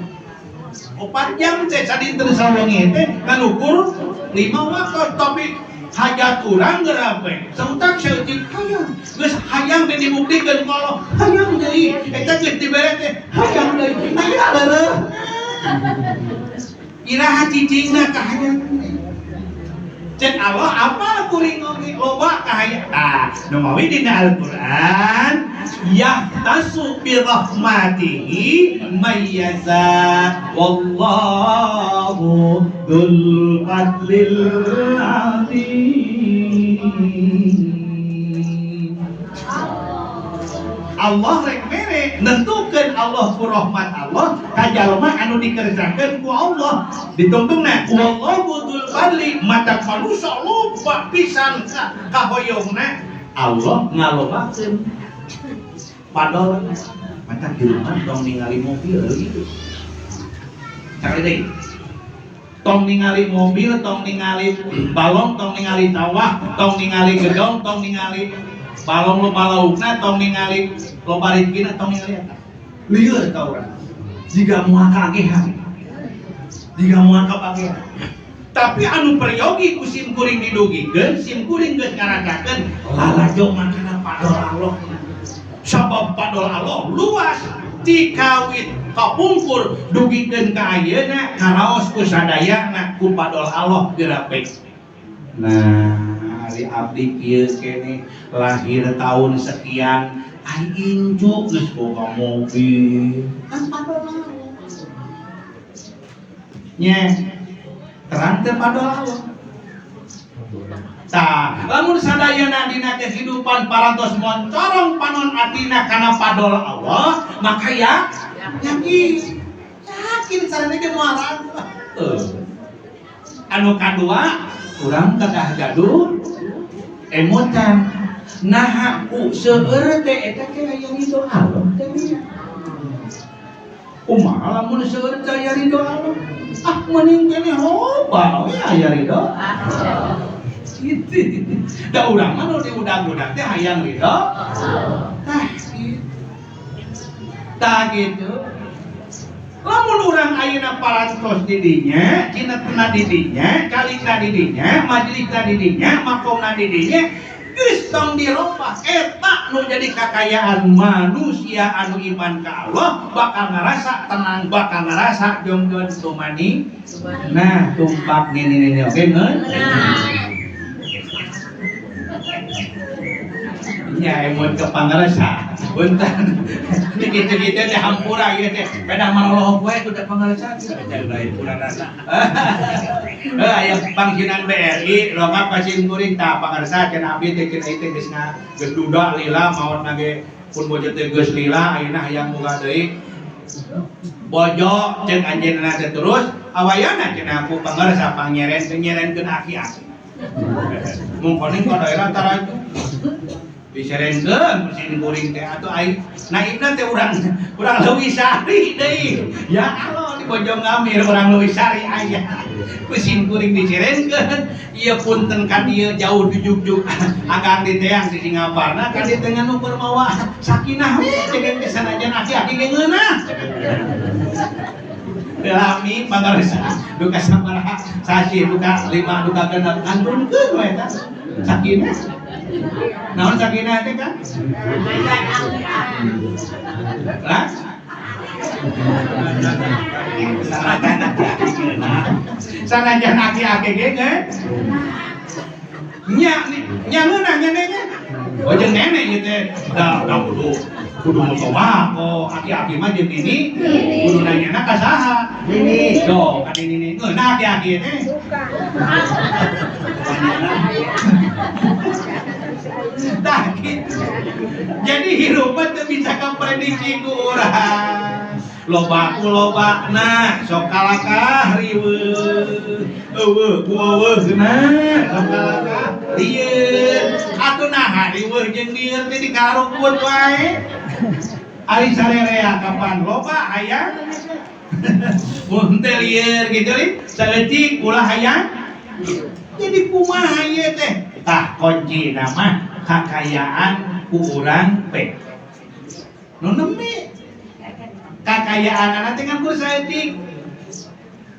jam teh sadinten sawengi teh ngalukur 5 waktu tapi hajat urang geura we sautak saeutik hayang geus hayang teh dibuktikeun kalau hayang deui eta geus dibere teh hayang deui aya leureuh iraha cicingna ka hayang. Cek Allah apa kuring oge loba kahayang. Tah, nu mawi dina Al-Qur'an yahtasu bi rahmatihi may yasha wallahu dzul fadlil azim. Allah rek mere nentukeun Allah ku rahmat Allah ka jalma anu anu dikerjakeun ku Allah ditungtungna wallahu dzul fadli mata manusia loba pisan kahoyongna Allah ngalobakeun padol mata hirupan tong ningali mobil gitu. Cakali deui. Tong ningali mobil, tong ningali balong, tong ningali sawah, tong ningali gedong, tong ningali balong loba laukna, tong ningali loba rezekina, tong ningali eta. Lieur ka urang. Jiga moal kaagehan. Jiga moal kabagean. Tapi anu peryogi ku sim kuring didugikeun, sim kuring geus ngarasakeun lalajo makana padol Allah. Sabab padol Allah luas tikawit kapungkur dugikeun ka ayeuna karaos ku sadayana ku padol Allah geura. Nah, ari abdi kieu kene lahir tahun sekian, ai incu geus boga mobil. Kan padol Allah. Nya, terang teu padol Allah. Tah, lamun sadayana dina kehidupan parantos moncorong panon atina kana padol Allah, maka ya yakin. Yakin sarana ge moal ragu. Anu kadua, urang kedah gaduh emutan. Naha ku seueur teh eta teh aya ridho Allah teh. Kumaha lamun seueur teh aya ridho Allah? Ah, mending keneh loba we aya ridho. Gitu. Da urang mah nu diudag-udag teh hayang ridho. Tah gitu. Tah gitu. Lamun urang ayeuna parantos di dinya, cinetna di dinya, calingna di dinya, majelisna di dinya, makomna di dinya, geus tong dirobah. Eta nu jadi kakayaan manusia anu iman ka Allah bakal ngarasa tenang, bakal ngarasa jongjon tumani. Nah, tumpak ngene oke ngeun? Nya emut ke pangarsa. Punten. Kitu-kitu teh hampura ieu teh. Pedah marolohok we kudu pangarsa. Heuh aya pangsinan BRI longap ka sim kuring tah pangarsa cenah abdi teh cenah ieu geus geus duda lila maotna ge pun bojo teh geus lila ayeuna hayang boga deui. Bojo ceuk anjeunna teh terus awayana cenah ku pangarsa pangnyeren teh nyerenkeun aki-aki. Mungkoning ka daerah taraju. Diserenkeun mesin kuring teh atuh ai naibna teh urang urang Leuwisari deui. Ya Allah di Bojong Ngamir urang Leuwisari aya. Mesin kuring diserenkeun ieu punten ka dieu jauh dijugjug akang diteang di Singaparna ka dieu teh nganu keur mawa sakinah we ceuk teh sanajan aki-aki ge ngeunah. Lami pangarsa duka sabaraha sasi duka 5 duka 6 ngantunkeun we eta sakinah. Naon sakinah teh kan? Lah? Sanajan aki-aki ge ngeun. Nya nya ngeunah nya nya. Oh jeung nenek ieu teh da da kudu kudu motoba aki-aki mah jeung nini kudu nanyana ka saha? Nini. Do ka nini ngeunah aki-aki teh. Tah gitu. Jadi hirup mah teu bisa kaprediksi ku urang. Loba ku lobana sok kalakah riweuh. Eueuh ku eueuhna sok kalakah lieur. Atuh naha riweuh jeung lieur teh dikarukun wae. Ari sarerea kapan loba hayang? Mun teh lieur kitu li saeutik ulah hayang. Jadi kumaha ieu teh? Tah kuncina mah kakayaan ku urang pe. Nu nembe kakayaanana teh ngan kur saeutik.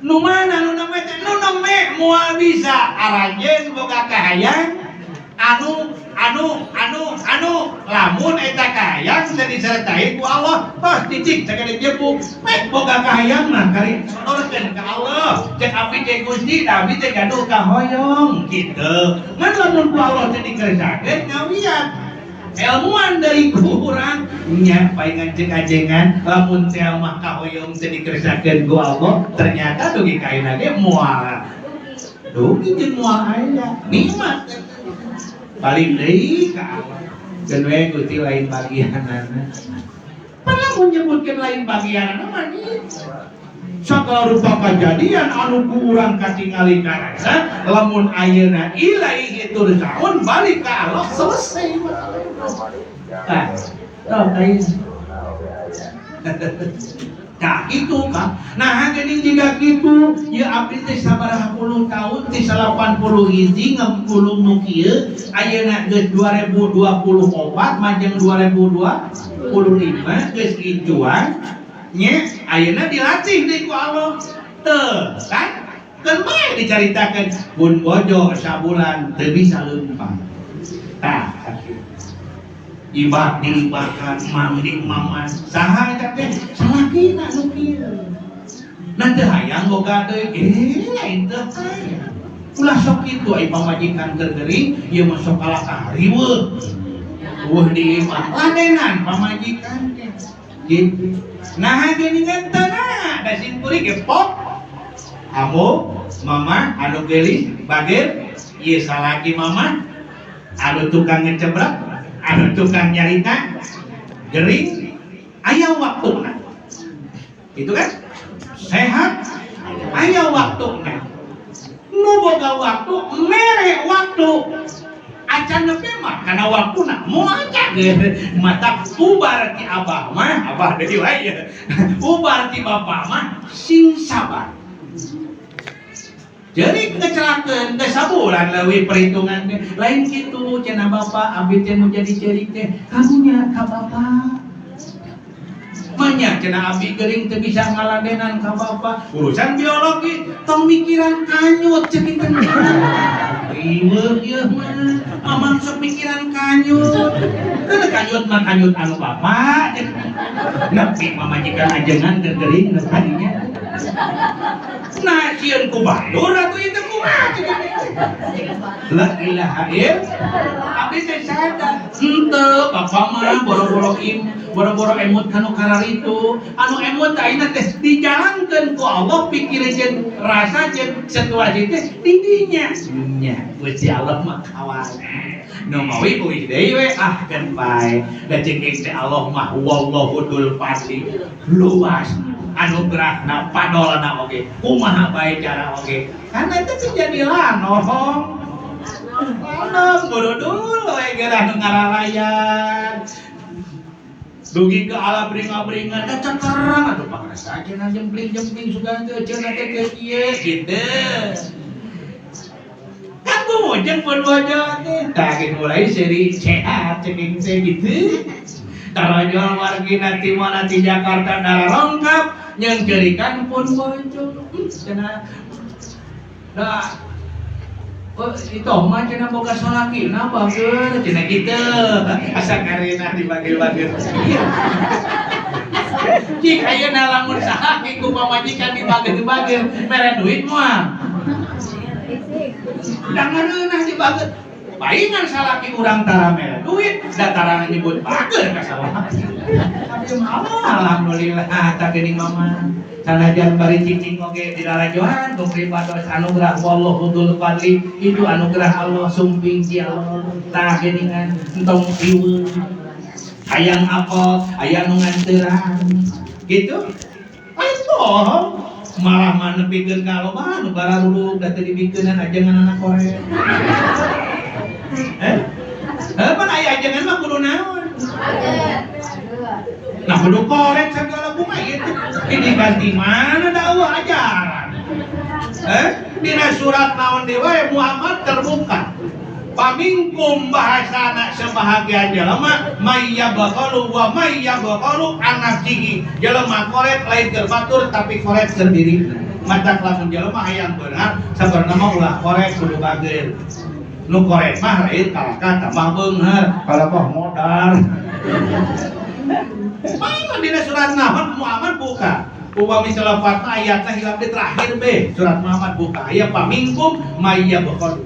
Nu mana nu nembe teh? Nu nembe moal bisa aranjeun boga kahayang anu anu anu anu lamun eta kahayang teu disertai ku Allah tos titik sagede jebuk pek boga kahayang mah kari sodorkeun ka Allah cek abdi teh Gusti da abdi teh gaduh kahoyong kitu ngan lamun ku Allah teu dikerjakeun ngawiat ilmuan dari kurang nya paingan cek ajengan lamun teh mah kahoyong teu dikerjakeun ku Allah ternyata dugi ka ayeuna ge moal dugi jeung moal aya nikmat balik deui ka Allah geun we Gusti lain bagianana. Pernah menyebutkan lain bagianana mah. Sagala rupa kajadian anu ku urang katingali karasa, lamun ayeuna ilaihi turjaun, balik ka Allah, selesai masalah. Nah, tah tah. Nah itu kan, nah geuning jiga kitu, ieu abdi teh sabaraha puluh tahun ti 81 ngagulung nu kieu, ayeuna geus 2024 majeng 2025 geus incuan nya, ayeuna dilatih deui ku Allah teu kan. Keun bae dicaritakeun pun bojo sabulan teu bisa leumpang. Tah ibak diibakan, mandi maman, saha eta teh? Salakina nu kieu. Nah, teu hayang boga deui, eh lain teu hayang. Ulah sok kitu, ai pamajikan keur gering ieu mah sok kalakah riweuh. Eueuh di imah ladenan pamajikan teh. Gitu. Nah, geuningan teu da sim kuring ge pok. Ambo mama anu geulis bager ieu salaki mama anu tukang ngecebrak, anu tukang nyarita gering, aya waktuna. Itu kan sehat aya waktuna. Nu boga waktu mere waktu acan nepi mah kana waktuna moal acan mata ubar ti abah mah, abah deui wae, ubar ti bapak mah sing sabar. Jadi ngecelakeun teh sabulan leuwih perhitungan teh lain kitu cenah bapak abdi teh nu jadi ceurik teh karunya ka bapak. Manya cenah abdi gering teu bisa ngaladenan ka bapak urusan biologi, tong mikiran kanyut cek teh. Riweuh ieu mah, mamang sok mikiran kanyut. Keun kanyut mah kanyut anu bapak. Nepi pamajikan ajengan keur gering nu tadinya. Nah, sieun ku batur atuh ieu teh kumaha cek. La ilaha illallah. Abdi teh sadar. Henteu bapak mah boro-boro im, boro-boro emut kanu kararitu. Anu emut ayeuna teh dijalankeun ku Allah, pikir jeung rasa jeung situasi teh di dinya. Nya, Gusti Allah mah kawas. Nu mawi kuis deui we ah keun bae. Da ceuk teh Allah mah wallahu dzul fadli, luas anugerahna, padolna oge kumaha bae cara oge, kan eta teh jadi lanohong lanong bododul we geura nu ngaralayan dugi ke ala bring-bringan da cekerang atuh pangrasa cenah jempling-jempling sugan teh cenah teh teh kieu kitu kan bumujeng pun wajah teh. Tah geus mulai seri sehat ceking teh gitu. Tarojol wargi nanti mana di Jakarta darah lengkap yang cerikan pun bojo cenah da. Oh, itu mah cenah boga salaki nah bager cenah kitu asa karena dibagi-bagi. Cik ayeuna lamun salaki ku pamajikan dibagi-bagi mere duit moal da ngareunah dibagi. Palingan salaki urang tara mere duit da tara nyebut bager ka salaki. Tapi mah alhamdulillah tak geuning mama sanajan bari cicing oge dilalajohan ku pribados anugerah wallahu dzul fadli itu, anugerah Allah, sumping ti Allah. Tah geuningan entong riweuh, hayang apel aya nu nganteran gitu lain bohong, malah mah nepikeun ka loba nu bararuluk da teu dibikeunan ajengan anak koret. Eh, eh pan aya ajengan mah kudu naon? Nah, kudu koret segala bunga itu. Ini ganti mana dakwah ajaran? Eh, dina surat naon dewa Muhammad terbuka. Faminkum bahasana sebahagian jelema mayyabkhalu wa mayyabkhalu an nafsihi. Jelema koret lain keur batur tapi koret keur diri. Matak lamun jelema hayang beunghar sabarna mah ulah koret, kudu bager. Nu koret mah lain kalahka tambah beunghar, kalahka modal. Mana dina surat naon Muhammad buka. Upami salafat ayatna hilap di terakhir be surat Muhammad buka aya faminkum mayyabkhalu.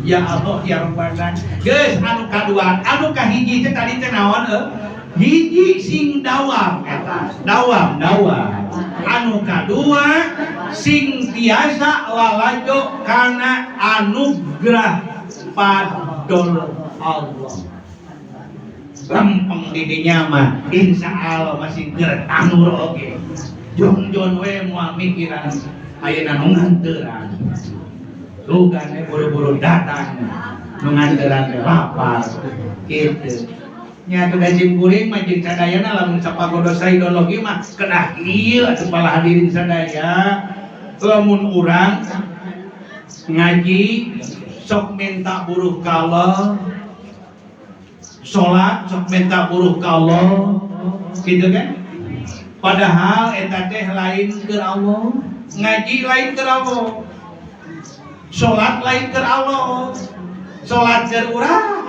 Ya Allah ya Rabbana. Geus anu kadua, anu kahiji teh tadi teh naon euy? Hiji sing dawam eta, dawam dawam. Anu kadua sing tiasa lalajo kana anugerah fadol Allah. Lempeng di dinya mah insya Allah masih keur tanur oge. Jongjon we moal mikiran ayeuna nu nganteran. Sugan we buru-buru datang nu nganteran teh lapar kitu. Nya atuh da sim kuring mah jeung sadayana lamun sapagodos ideologi mah kedah ieu atuh pala hadirin sadaya. Lamun urang ngaji sok minta buruh ka Allah, salat sok minta buruh ka Allah, gitu kan? Padahal eta teh lain keur Allah, ngaji lain keur Allah, salat lain keur Allah, salat keur urang,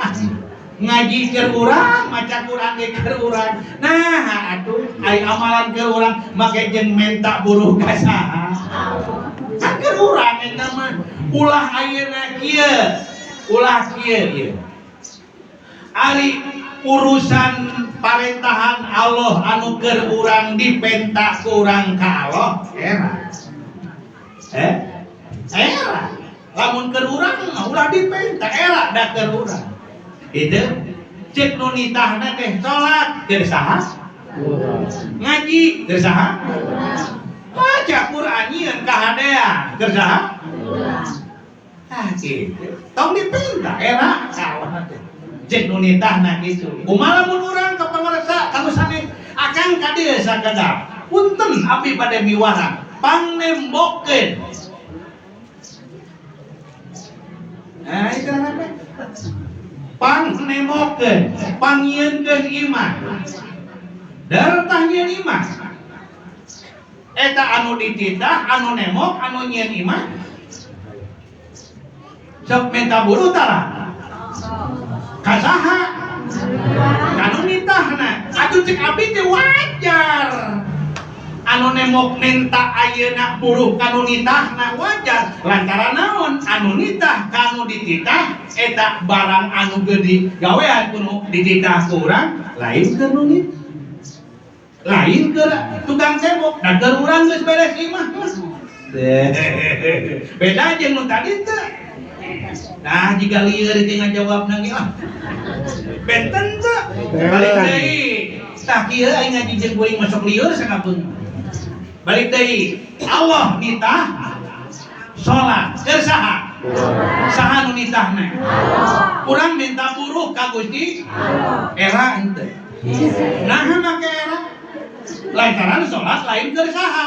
ngaji keur urang, maca Quran ge keur urang. Nah, atuh ai amalan keur urang make jeung menta buruh ka saha? Kan keur urang eta mah. Ulah ayeuna kieu, ulah kieu ieu. Ari urusan parentahan Allah anu keur urang dipenta ku urang ka Allah era. Era. Lamun keur urang mah ulah dipenta, era da keur urang. Itu cek nu nitahna teh salat keur saha? Ngaji keur saha? Maca Quran nyieun kahadean keur saha? Ah kitu. Tong dipenta era ka Allah teh. Cek nu nitahna kitu. Kumaha lamun urang ka pangarsa kanu sanes akang ka dieu sakedap. Punten abdi bade miwarang pangnembokeun. Nah, itu apa? Pangnembokeun, pangnyieunkeun imah. Dartah nyieun imah. Eta anu dititah, anu nemok, anu nyieun imah. Sok minta buruh tara. Kasaha? Kanu nitahna. Atuh cek abdi teh wajar. Anu nemok minta ayeuna buruh kanu nitahna wajar. Lantaran naon? Anu nitah kanu dititah eta barang anu gede gawean kudu dititah ku urang lain keur nu nitah. Lain keur tukang tembok, da keur urang geus beres imah mah. Beda jeung nu tadi teh. Nah, jika lieur teh ngajawab ge ah. Benten teu. Balik deui. Tah kieu aing ngaji jeung kuring masuk lieur sakapeung. Balik deui. Allah nitah salat keur saha? Saha nu nitahna? Urang minta buruh ka Gusti era henteu. Naha make era? Lantaran salat lain keur saha?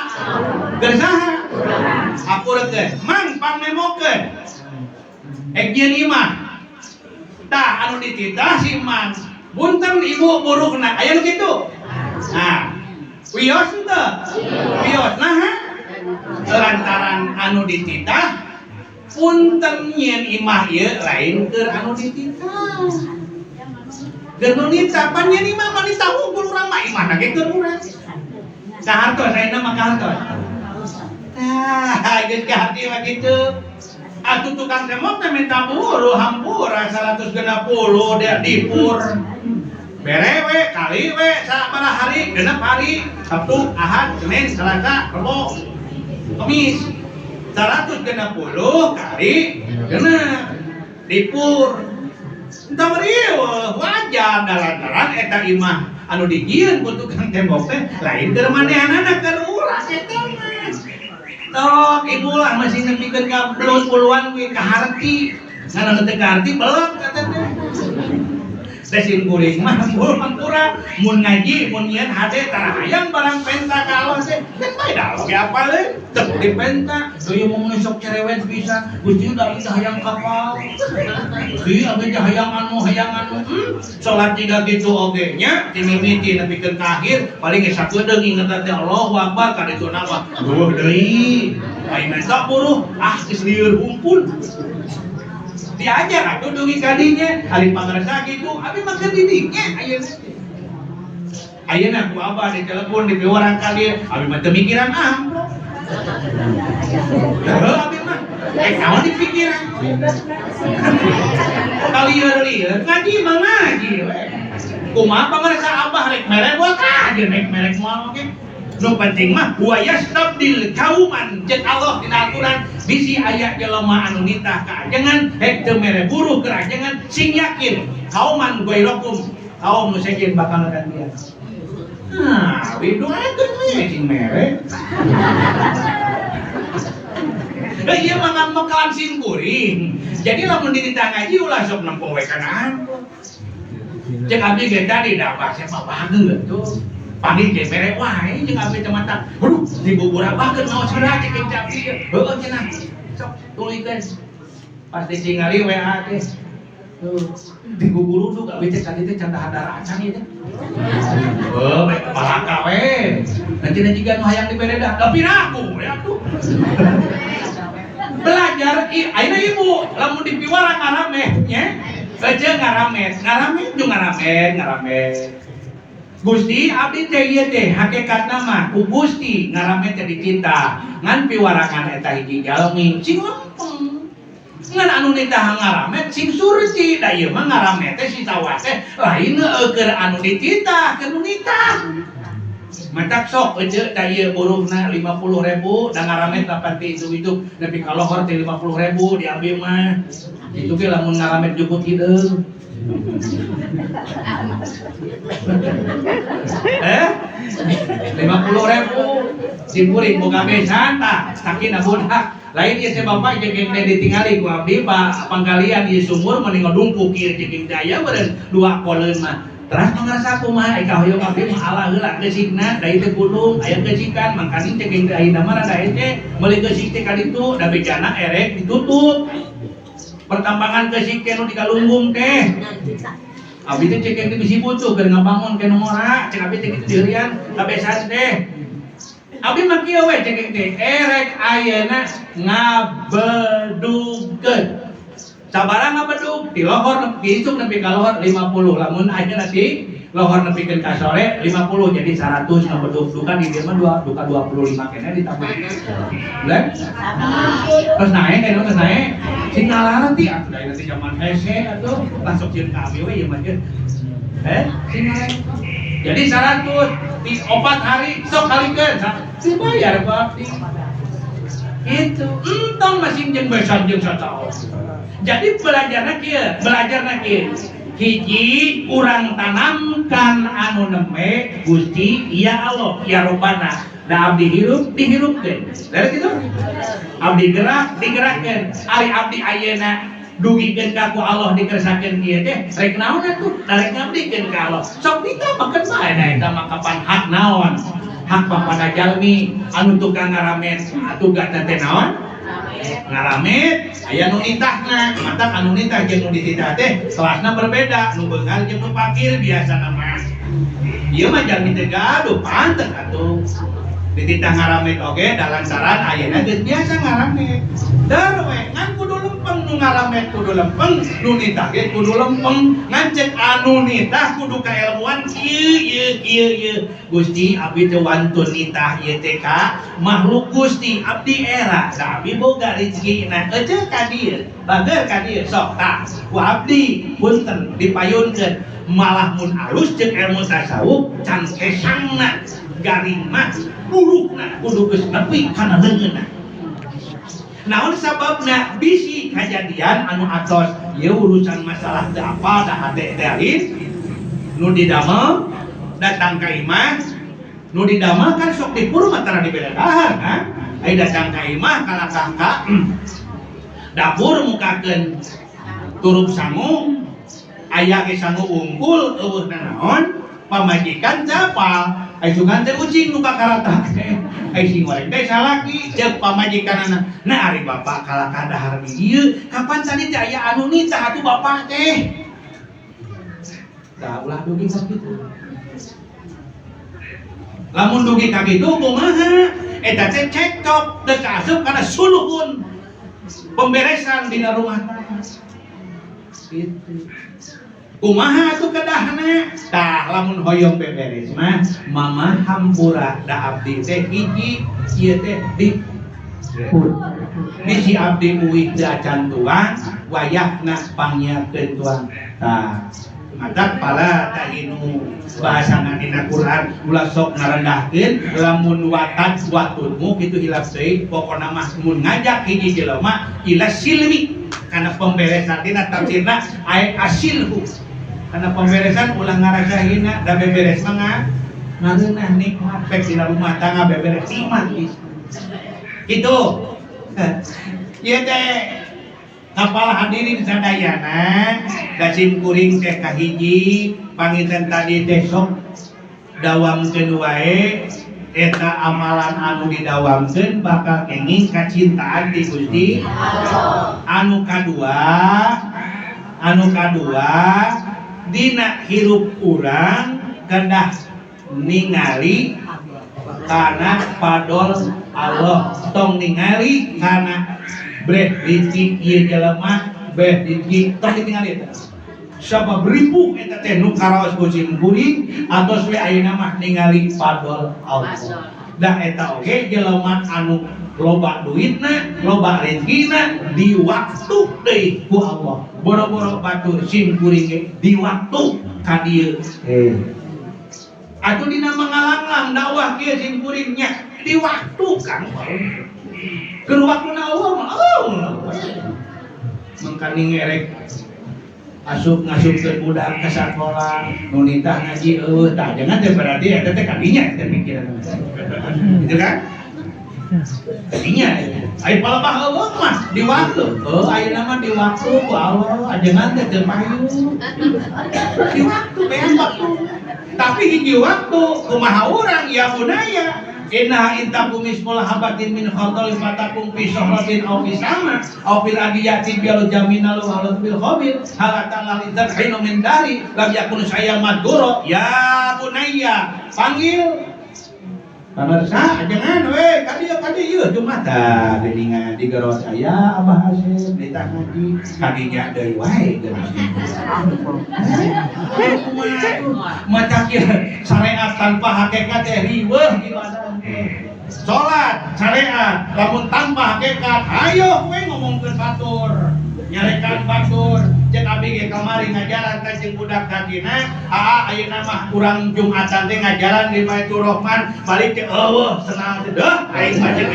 Keur saha? Akurkeun. Mang pangnemokeun. Ek nyieun imah. Tah anu dititah si Mang. Punten ibu buruhna aya nu kitu? Nah, wios henteu? Wios naha? Lantaran anu dititah punten nyieun imah ieu lain keur anu dititah. Keur nu nitah pan nyieun imah mah nitah hungkul urang mah imahna ge keur urang. Sahartos ayeuna mah kahartos. Tah, geus kaharti mah kitu. Atuh tukang tembok teh minta buruh hampura 160 dia dipur. Bere we kali we sabaraha hari, 6 hari, Sabtu, Ahad, Senin, Selasa, Rebo, Kamis. 160 kali genep dipur. Entah berieuh wajar lantaran eta imah anu dijieun ku tukang tembok teh lain keur manehanana keur urang eta mah. Tok ibu lah masih nepikeun ka belut puluhan we kaharti. Ngan anu teu kaharti belot kata teh. Desin kuring mah hampura mun ngaji mun nyieun hade tara hayang barang penta ka Allah teh kan bae da oge apaleun teu dipenta deui mun sok cerewet bisa Gusti da abdi hayang kapal Gusti abdi hayang anu salat jiga kitu oge nya ti mimiti nepikeun ka akhir paling geus sakedeung inget teh Allahu Akbar ka ditu mah duh deui ai menta buruh ah geus lieur humpun diajar atuh dugi kadinya ari pangarsa kitu abi mah keur didinya ayeuna ayeuna ku abah di telepon di piwarang ka dieu abi mah teu mikiran amplop heuh abi mah naon dipikiran kalieur-lieur ngaji mah ngaji we kumaha pangarsa abah rek mere moal ka jeung rek mere moal oge nu penting mah wa yastabdil kauman jeung Allah dina Al-Qur'an bisi aya jelema anu nitah ka ajengan rek teu mere buruh keur ajengan sing yakin kauman ghairakum kaum nu sejen bakal gantian. Nah, doakeun we sing mere. Da ieu mah ngamekalan sim kuring. Jadi lamun dititah ngaji ulah sok nempo we kana amplop. Cek abdi ge tadi da bahasa mah bageun tuh. Panggil ge mere wae jeung abdi teh mata. Aduh, dibuburabakeun maos heula cek jeung abdi. Heueuh cenah. Sok tuluykeun. Pas ditingali WA teh. Tuh, diguguruduk abdi teh tadi teh can dahar acan ieu teh. Heuh, bae palaka we. Nanti jiga nu hayang dibere dah, tapi ragu ya tuh. Belajar ayeuna ibu lamun dipiwara ngarameh nya. Ece ngaramet, ngaramet jeung ngaramet, ngaramet. Gusti abdi teh ieu teh hakikatna mah ku Gusti ngaramet teh dicinta. Ngan piwarangan eta hiji jalmi sing lempeng. Ngan anu nitah ngaramet sing surti, da ieu mah ngaramet teh si sawah teh lain keur anu dititah, keur nu nitah. Matak sok ece tah ieu buruhna 50.000 da ngaramet lapan ti itu nepi ka lohor teh 50.000 di abdi mah. Itu ge lamun ngaramet jukut hideung. Eh? 50.000 simkuring boga besan tah sakina budak. Lain ieu teh bapak jeung geng teh ditingali ku abdi pak pangkalian ieu sumur mending ngadungkuk ieu jeung geng daya beureun dua koleun mah. Teras mangrasa kumaha eka hoyong abdi mah ala heula geusikna da ieu teh gunung aya geusikan mangkaning teh geng teh ayeuna mah rada hese meuli geusik teh ka ditu da bejana erek ditutup. Pertambangan geusik teh nu dikalunggung teh. Abdi teh cek teh bisi butuh keur ngabangun ke nu ngora cek abdi teh kitu diherian kabesan teh. Abdi mah kieu we cek teh erek ayeuna ngabedugkeun. Sabaraha ngabedug di lohor nepi isuk nepi ka lohor 50 lamun ayeuna di lohor nepikeun ka sore 50 jadi 100 ngabedug duka di dieu mah dua duka 25 keneh ditambah. Bulan? Terus naik kan terus naik. Sing ngalarti atuh da nanti zaman hese atuh langsung sieun ka abdi we ieu mah. Sing ngalarti. Jadi 100 di 4 hari sok kalikeun dibayar ku abdi. Itu entong masing jeung besan jeung sataon. Jadi belajarna kieu, belajarna kieu. Hiji urang tanamkan anu nembe Gusti ya Allah ya Robbana. Da abdi hirup dihirupkeun. Leres kitu? Abdi gerak digerakkeun. Ari abdi ayeuna dugikeun ka ku Allah dikersakeun kieu teh rek naon atuh? Da rek ngabdikeun ka Allah. Sok ditambahkeun bae da eta mah kapan hak naon? Hak bapada jalmi anu tukang ngaramet tugasna teh naon? Ngaramet aya nu nitahna, matak anu nitah jeung nu dititah teh kelasna berbeda, nu beunghar jeung nu fakir biasana mah. Ieu mah jalmi teh gaduh pantes atuh. Dititah ngaramet oge da lantaran ayeuna geus biasa ngaramet. Der we ngan kudu lempeng nu ngaramet kudu lempeng, nu nitah ge kudu lempeng. Ngan cek anu nitah kudu kaelmuan kieu ieu kieu ieu. Gusti abdi teh wantun nitah ieu teh ka makhluk Gusti abdi era da abdi boga rezekina ece ka dieu bager ka dieu sok tah ku abdi punten dipayunkeun malah mun alus jeung ilmu tasawuf can kesangna garing mah burukna kudu geus nepi kana leungeunna. Naon sababna bisi kajadian anu atos ieu urusan masalah teu apal da hate teh lain nu didamel datang ka imah nu didamel kan sok dipur mah tara dibere dahar kan ai datang ka imah kalakah ka dapur mukakeun turup sangu aya ge sangu unggul eueuh nanaon pamajikan capal ai sugan teh ucing nu kakarata teh ai sing goreng teh salaki ceuk pamajikanana nah ari bapak kalakah dahar di dieu kapan tadi teh aya anu nitah atuh bapak teh tah ulah dugi ka kitu lamun dugi ka kitu kumaha eta teh cekcok teu kaasup kana suluhun pemberesan dina rumah tangga kitu. Kumaha atuh kedahna? Tah lamun hoyong beberes mah mama hampura da abdi teh hiji ieu teh di bisi abdi uih teu acan tuang wayahna pangnyiapkeun tuang. Tah matak pala tahinu bahasana dina Quran ulah sok ngarendahkeun lamun watat watunmu kitu hilap deui pokona mah mun ngajak hiji jelema ila silmi kana pemberesan dina tafsirna ay asilhu kana pemberesan ulah ngarasa hina da beberes mah Ngareunah nikmat pek dina rumah tangga beberes nikmat gitu. Ieu teh kapal hadirin sadayana da sim kuring teh kahiji panginten tadi teh sok dawamkeun wae eta amalan anu didawamkeun bakal kenging kacintaan ti Gusti Allah. Anu kadua dina hirup urang kedah ningali kana fadol Allah, tong ningali kana breh rizki ieu jelema, breh rizki tong ditingali eta. Sabab ripuh eta teh nu karaos ku sim kuring atos we ayeuna mah ningali fadol Allah. Da eta oge jelema anu loba duitna, loba rezekina di waktu deui ku Allah. Boro-boro batur sim kuring ge di waktu ka dieu. Atuh dina mangalanglang dakwah kieu sim kuring nya di waktu kan. Keur waktuna Allah mah Allah. Mangkani ngerek asup ngasupkeun budak ke sakola nu nitah ngaji eueuh tah jangan teh berarti eta teh kadinya teh pikiran gitu kan kadinya. Ai palebah eueuh mah di waktu, oh ayeuna mah di waktu ku Allah ajengan teh teu payu di waktu beas waktu. Tapi hiji waktu kumaha urang? Ya bunaya inna in taku misqala habatin min khardalin fatakun fi sakhratin aw fi sama aw fil ardi ya'ti bil jaminal wa bil khabir hal ta'ala insan hinu min dari lam yakun syai'an madhkura. Ya bunayya panggil pamirsa jangan we kadieu kadieu Jumatan geuningan di garos aya Abah Asep ditah ngaji kadinya deui wae geus. Maca syariat tanpa hakikat teh riweuh ibadah teh. Salat syariat lamun tanpa hakikat ayo we ngomongkeun batur nyarekan batur. Cek abi ge kamari ngajaran ka jeung budak kakina aa ayeuna mah urang Jumatan teh ngajaran di Baitur Rahman balik teh eueuh senang teh deuh aing mah cek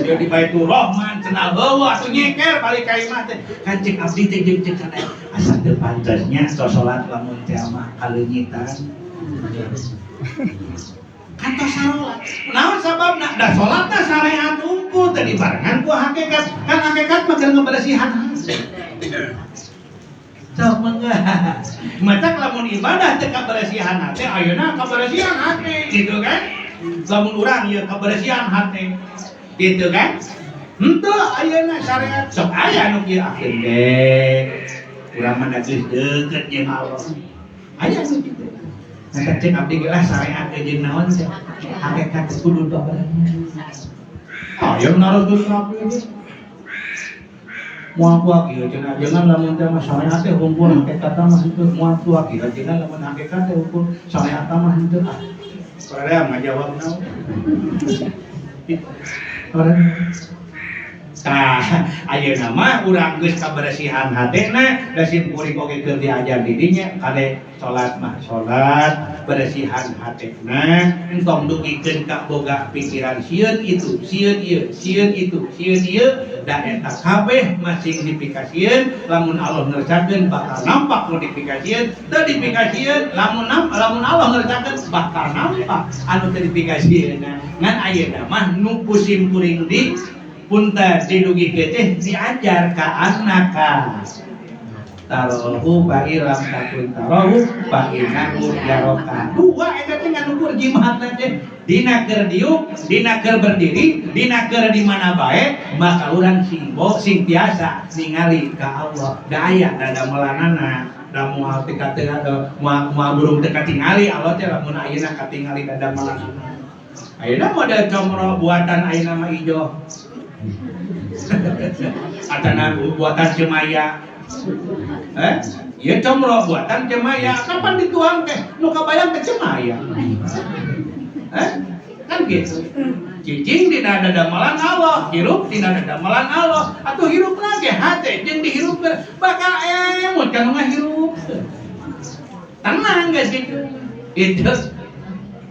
ieu di Baitur Rahman cenah eueuh atuh nyeker balik ka imah teh kan. Cek abdi teh jeung cek sana asa teu pantasnya salat lamun teh mah kaleunyitan kan tos salat. Naon sababna? Da salatna syariat unggul teh dibarengan ku hakikat kan. Hakikat mah keur ngebersihan hati. Sok mangga. Matak lamun ibadah teh kabersihan hati, ayeuna kabersihan hati gitu kan. Lamun urang ieu kabersihan hati gitu kan. Henteu ayeuna syariat sok aya anu kieu akhir ge urang mah geus deukeut jeung Allah. Aya anu kitu. Nah, cek abdi ge lah syariat jeung naon teh hakikat kudu babarengan. Ayo naroskeun ka abdi ge. Moal kuat ieu cenah jangan lamun teh mah syariat teh hukum hakikat mah henteu. Moal kuat ieu cenah lamun hakikat teh hukum syariat mah henteu. Ah Korea ngajawab naon orang. Tah, ayeuna mah urang geus kabersihan hatena, da sim kuring oge keur diajar di dinya, kade salat mah salat, bersihan hatena, entong dugikeun ka boga pikiran sieun itu, sieun ieu, sieun itu, sieun ieu, da eta kabeh masing dipikasieun, lamun Allah ngersakeun bakal nampak nu dipikasieun, teu dipikasieun lamun lamun Allah ngersakeun bakal nampak anu teu dipikasieun. Ngan ayeuna mah nu ku sim kuring di punten didugikeun teh diajar ka anaka tarohu fa illam takun tarohu fa innahu yaraka. Dua eta teh ngan ukur jimatna teh dina keur diuk, dina keur berdiri, dina keur di mana bae, maka urang sing bo sing tiasa ningali ka Allah. Da aya da damelanana da moal teu katingali, moal moal burung teu katingali Allah teh lamun ayeuna katingali da damelanana. Ayeuna model comro buatan ayeuna mah ijo atana buatan Cemaya. Eh ieu comro buatan Cemaya kapan dituang teh nu kabayang teh Cemaya, eh kan gitu. Cicing dina dadamelan Allah, hirup dina dadamelan Allah, atuh hirup lagi hate jeung dihirup bakal emut kan ngahirup. Tenang guys gitu itu,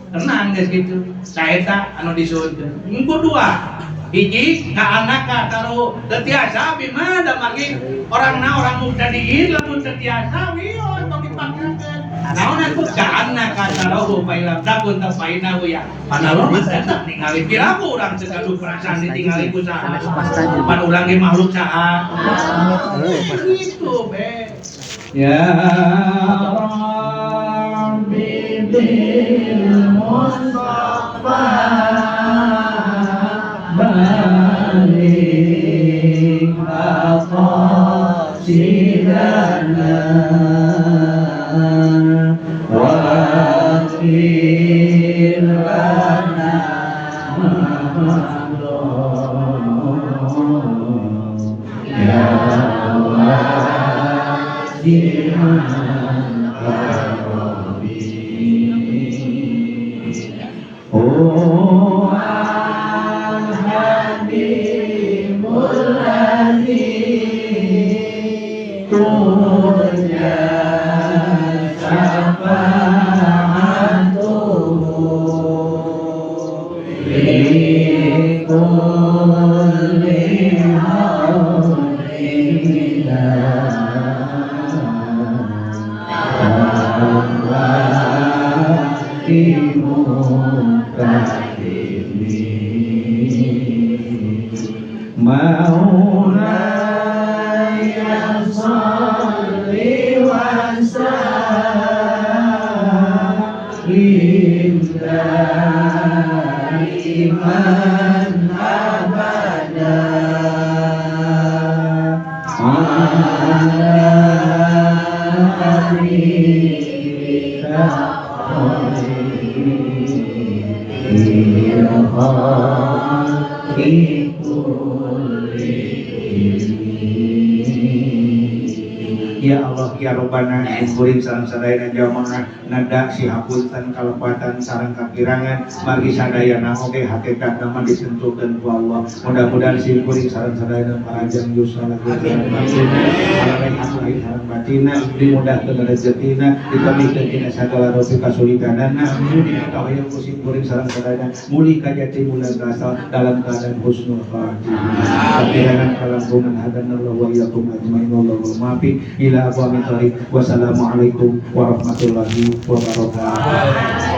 tenang guys gitu. Saeta anu disuhunkeun engko dua hiji ka anak ka taruh teu tiasa abi mah da margi orangna orang mubtadiin lamun teu tiasa wios tong dipaksakeun. Naon atuh ka'annaka tarahu fa illam takun fa innahu ya. Panalor mah tetep ningali piraku urang teu gaduh perasaan ditingali ku saha. Pan urang ge makhluk saha. Gitu be. Ya Rabbi bil Mustafa baligh maqasidana waghfir lana ma madha ya wasi'al karami هو الحبيب الذي ترجى شفاعته في كل هول من الأهوال منتحم مولاي صل وسلم دائما أبدا على حبيبك خير الخلق كلهم. Ya Allah ya Robbana, kuring sareng sadayana jamaah nada sihapunten kalepatan sareng kakirangan, margi sadayana oge hakikatna mah ditentukeun ku Allah. Mudah-mudahan sim kuring sareng sadayana panjang yuswa lahir sareng batinna, alehat lahir sareng batinna, dimudahkeun rezekina, ditebihkeun tina sagala rupi kasulitanana, nu dikatahoyong ku sim kuring sareng sadayana mulih ka jati bulan asal dalam keadaan husnul khatimah. Kakirangan kalangkungan hadanallahu wa iyyakum ajmain, wallahu muwaffiq ila aqwamit thoriq. Wassalamualaikum warahmatullahi wabarakatuh.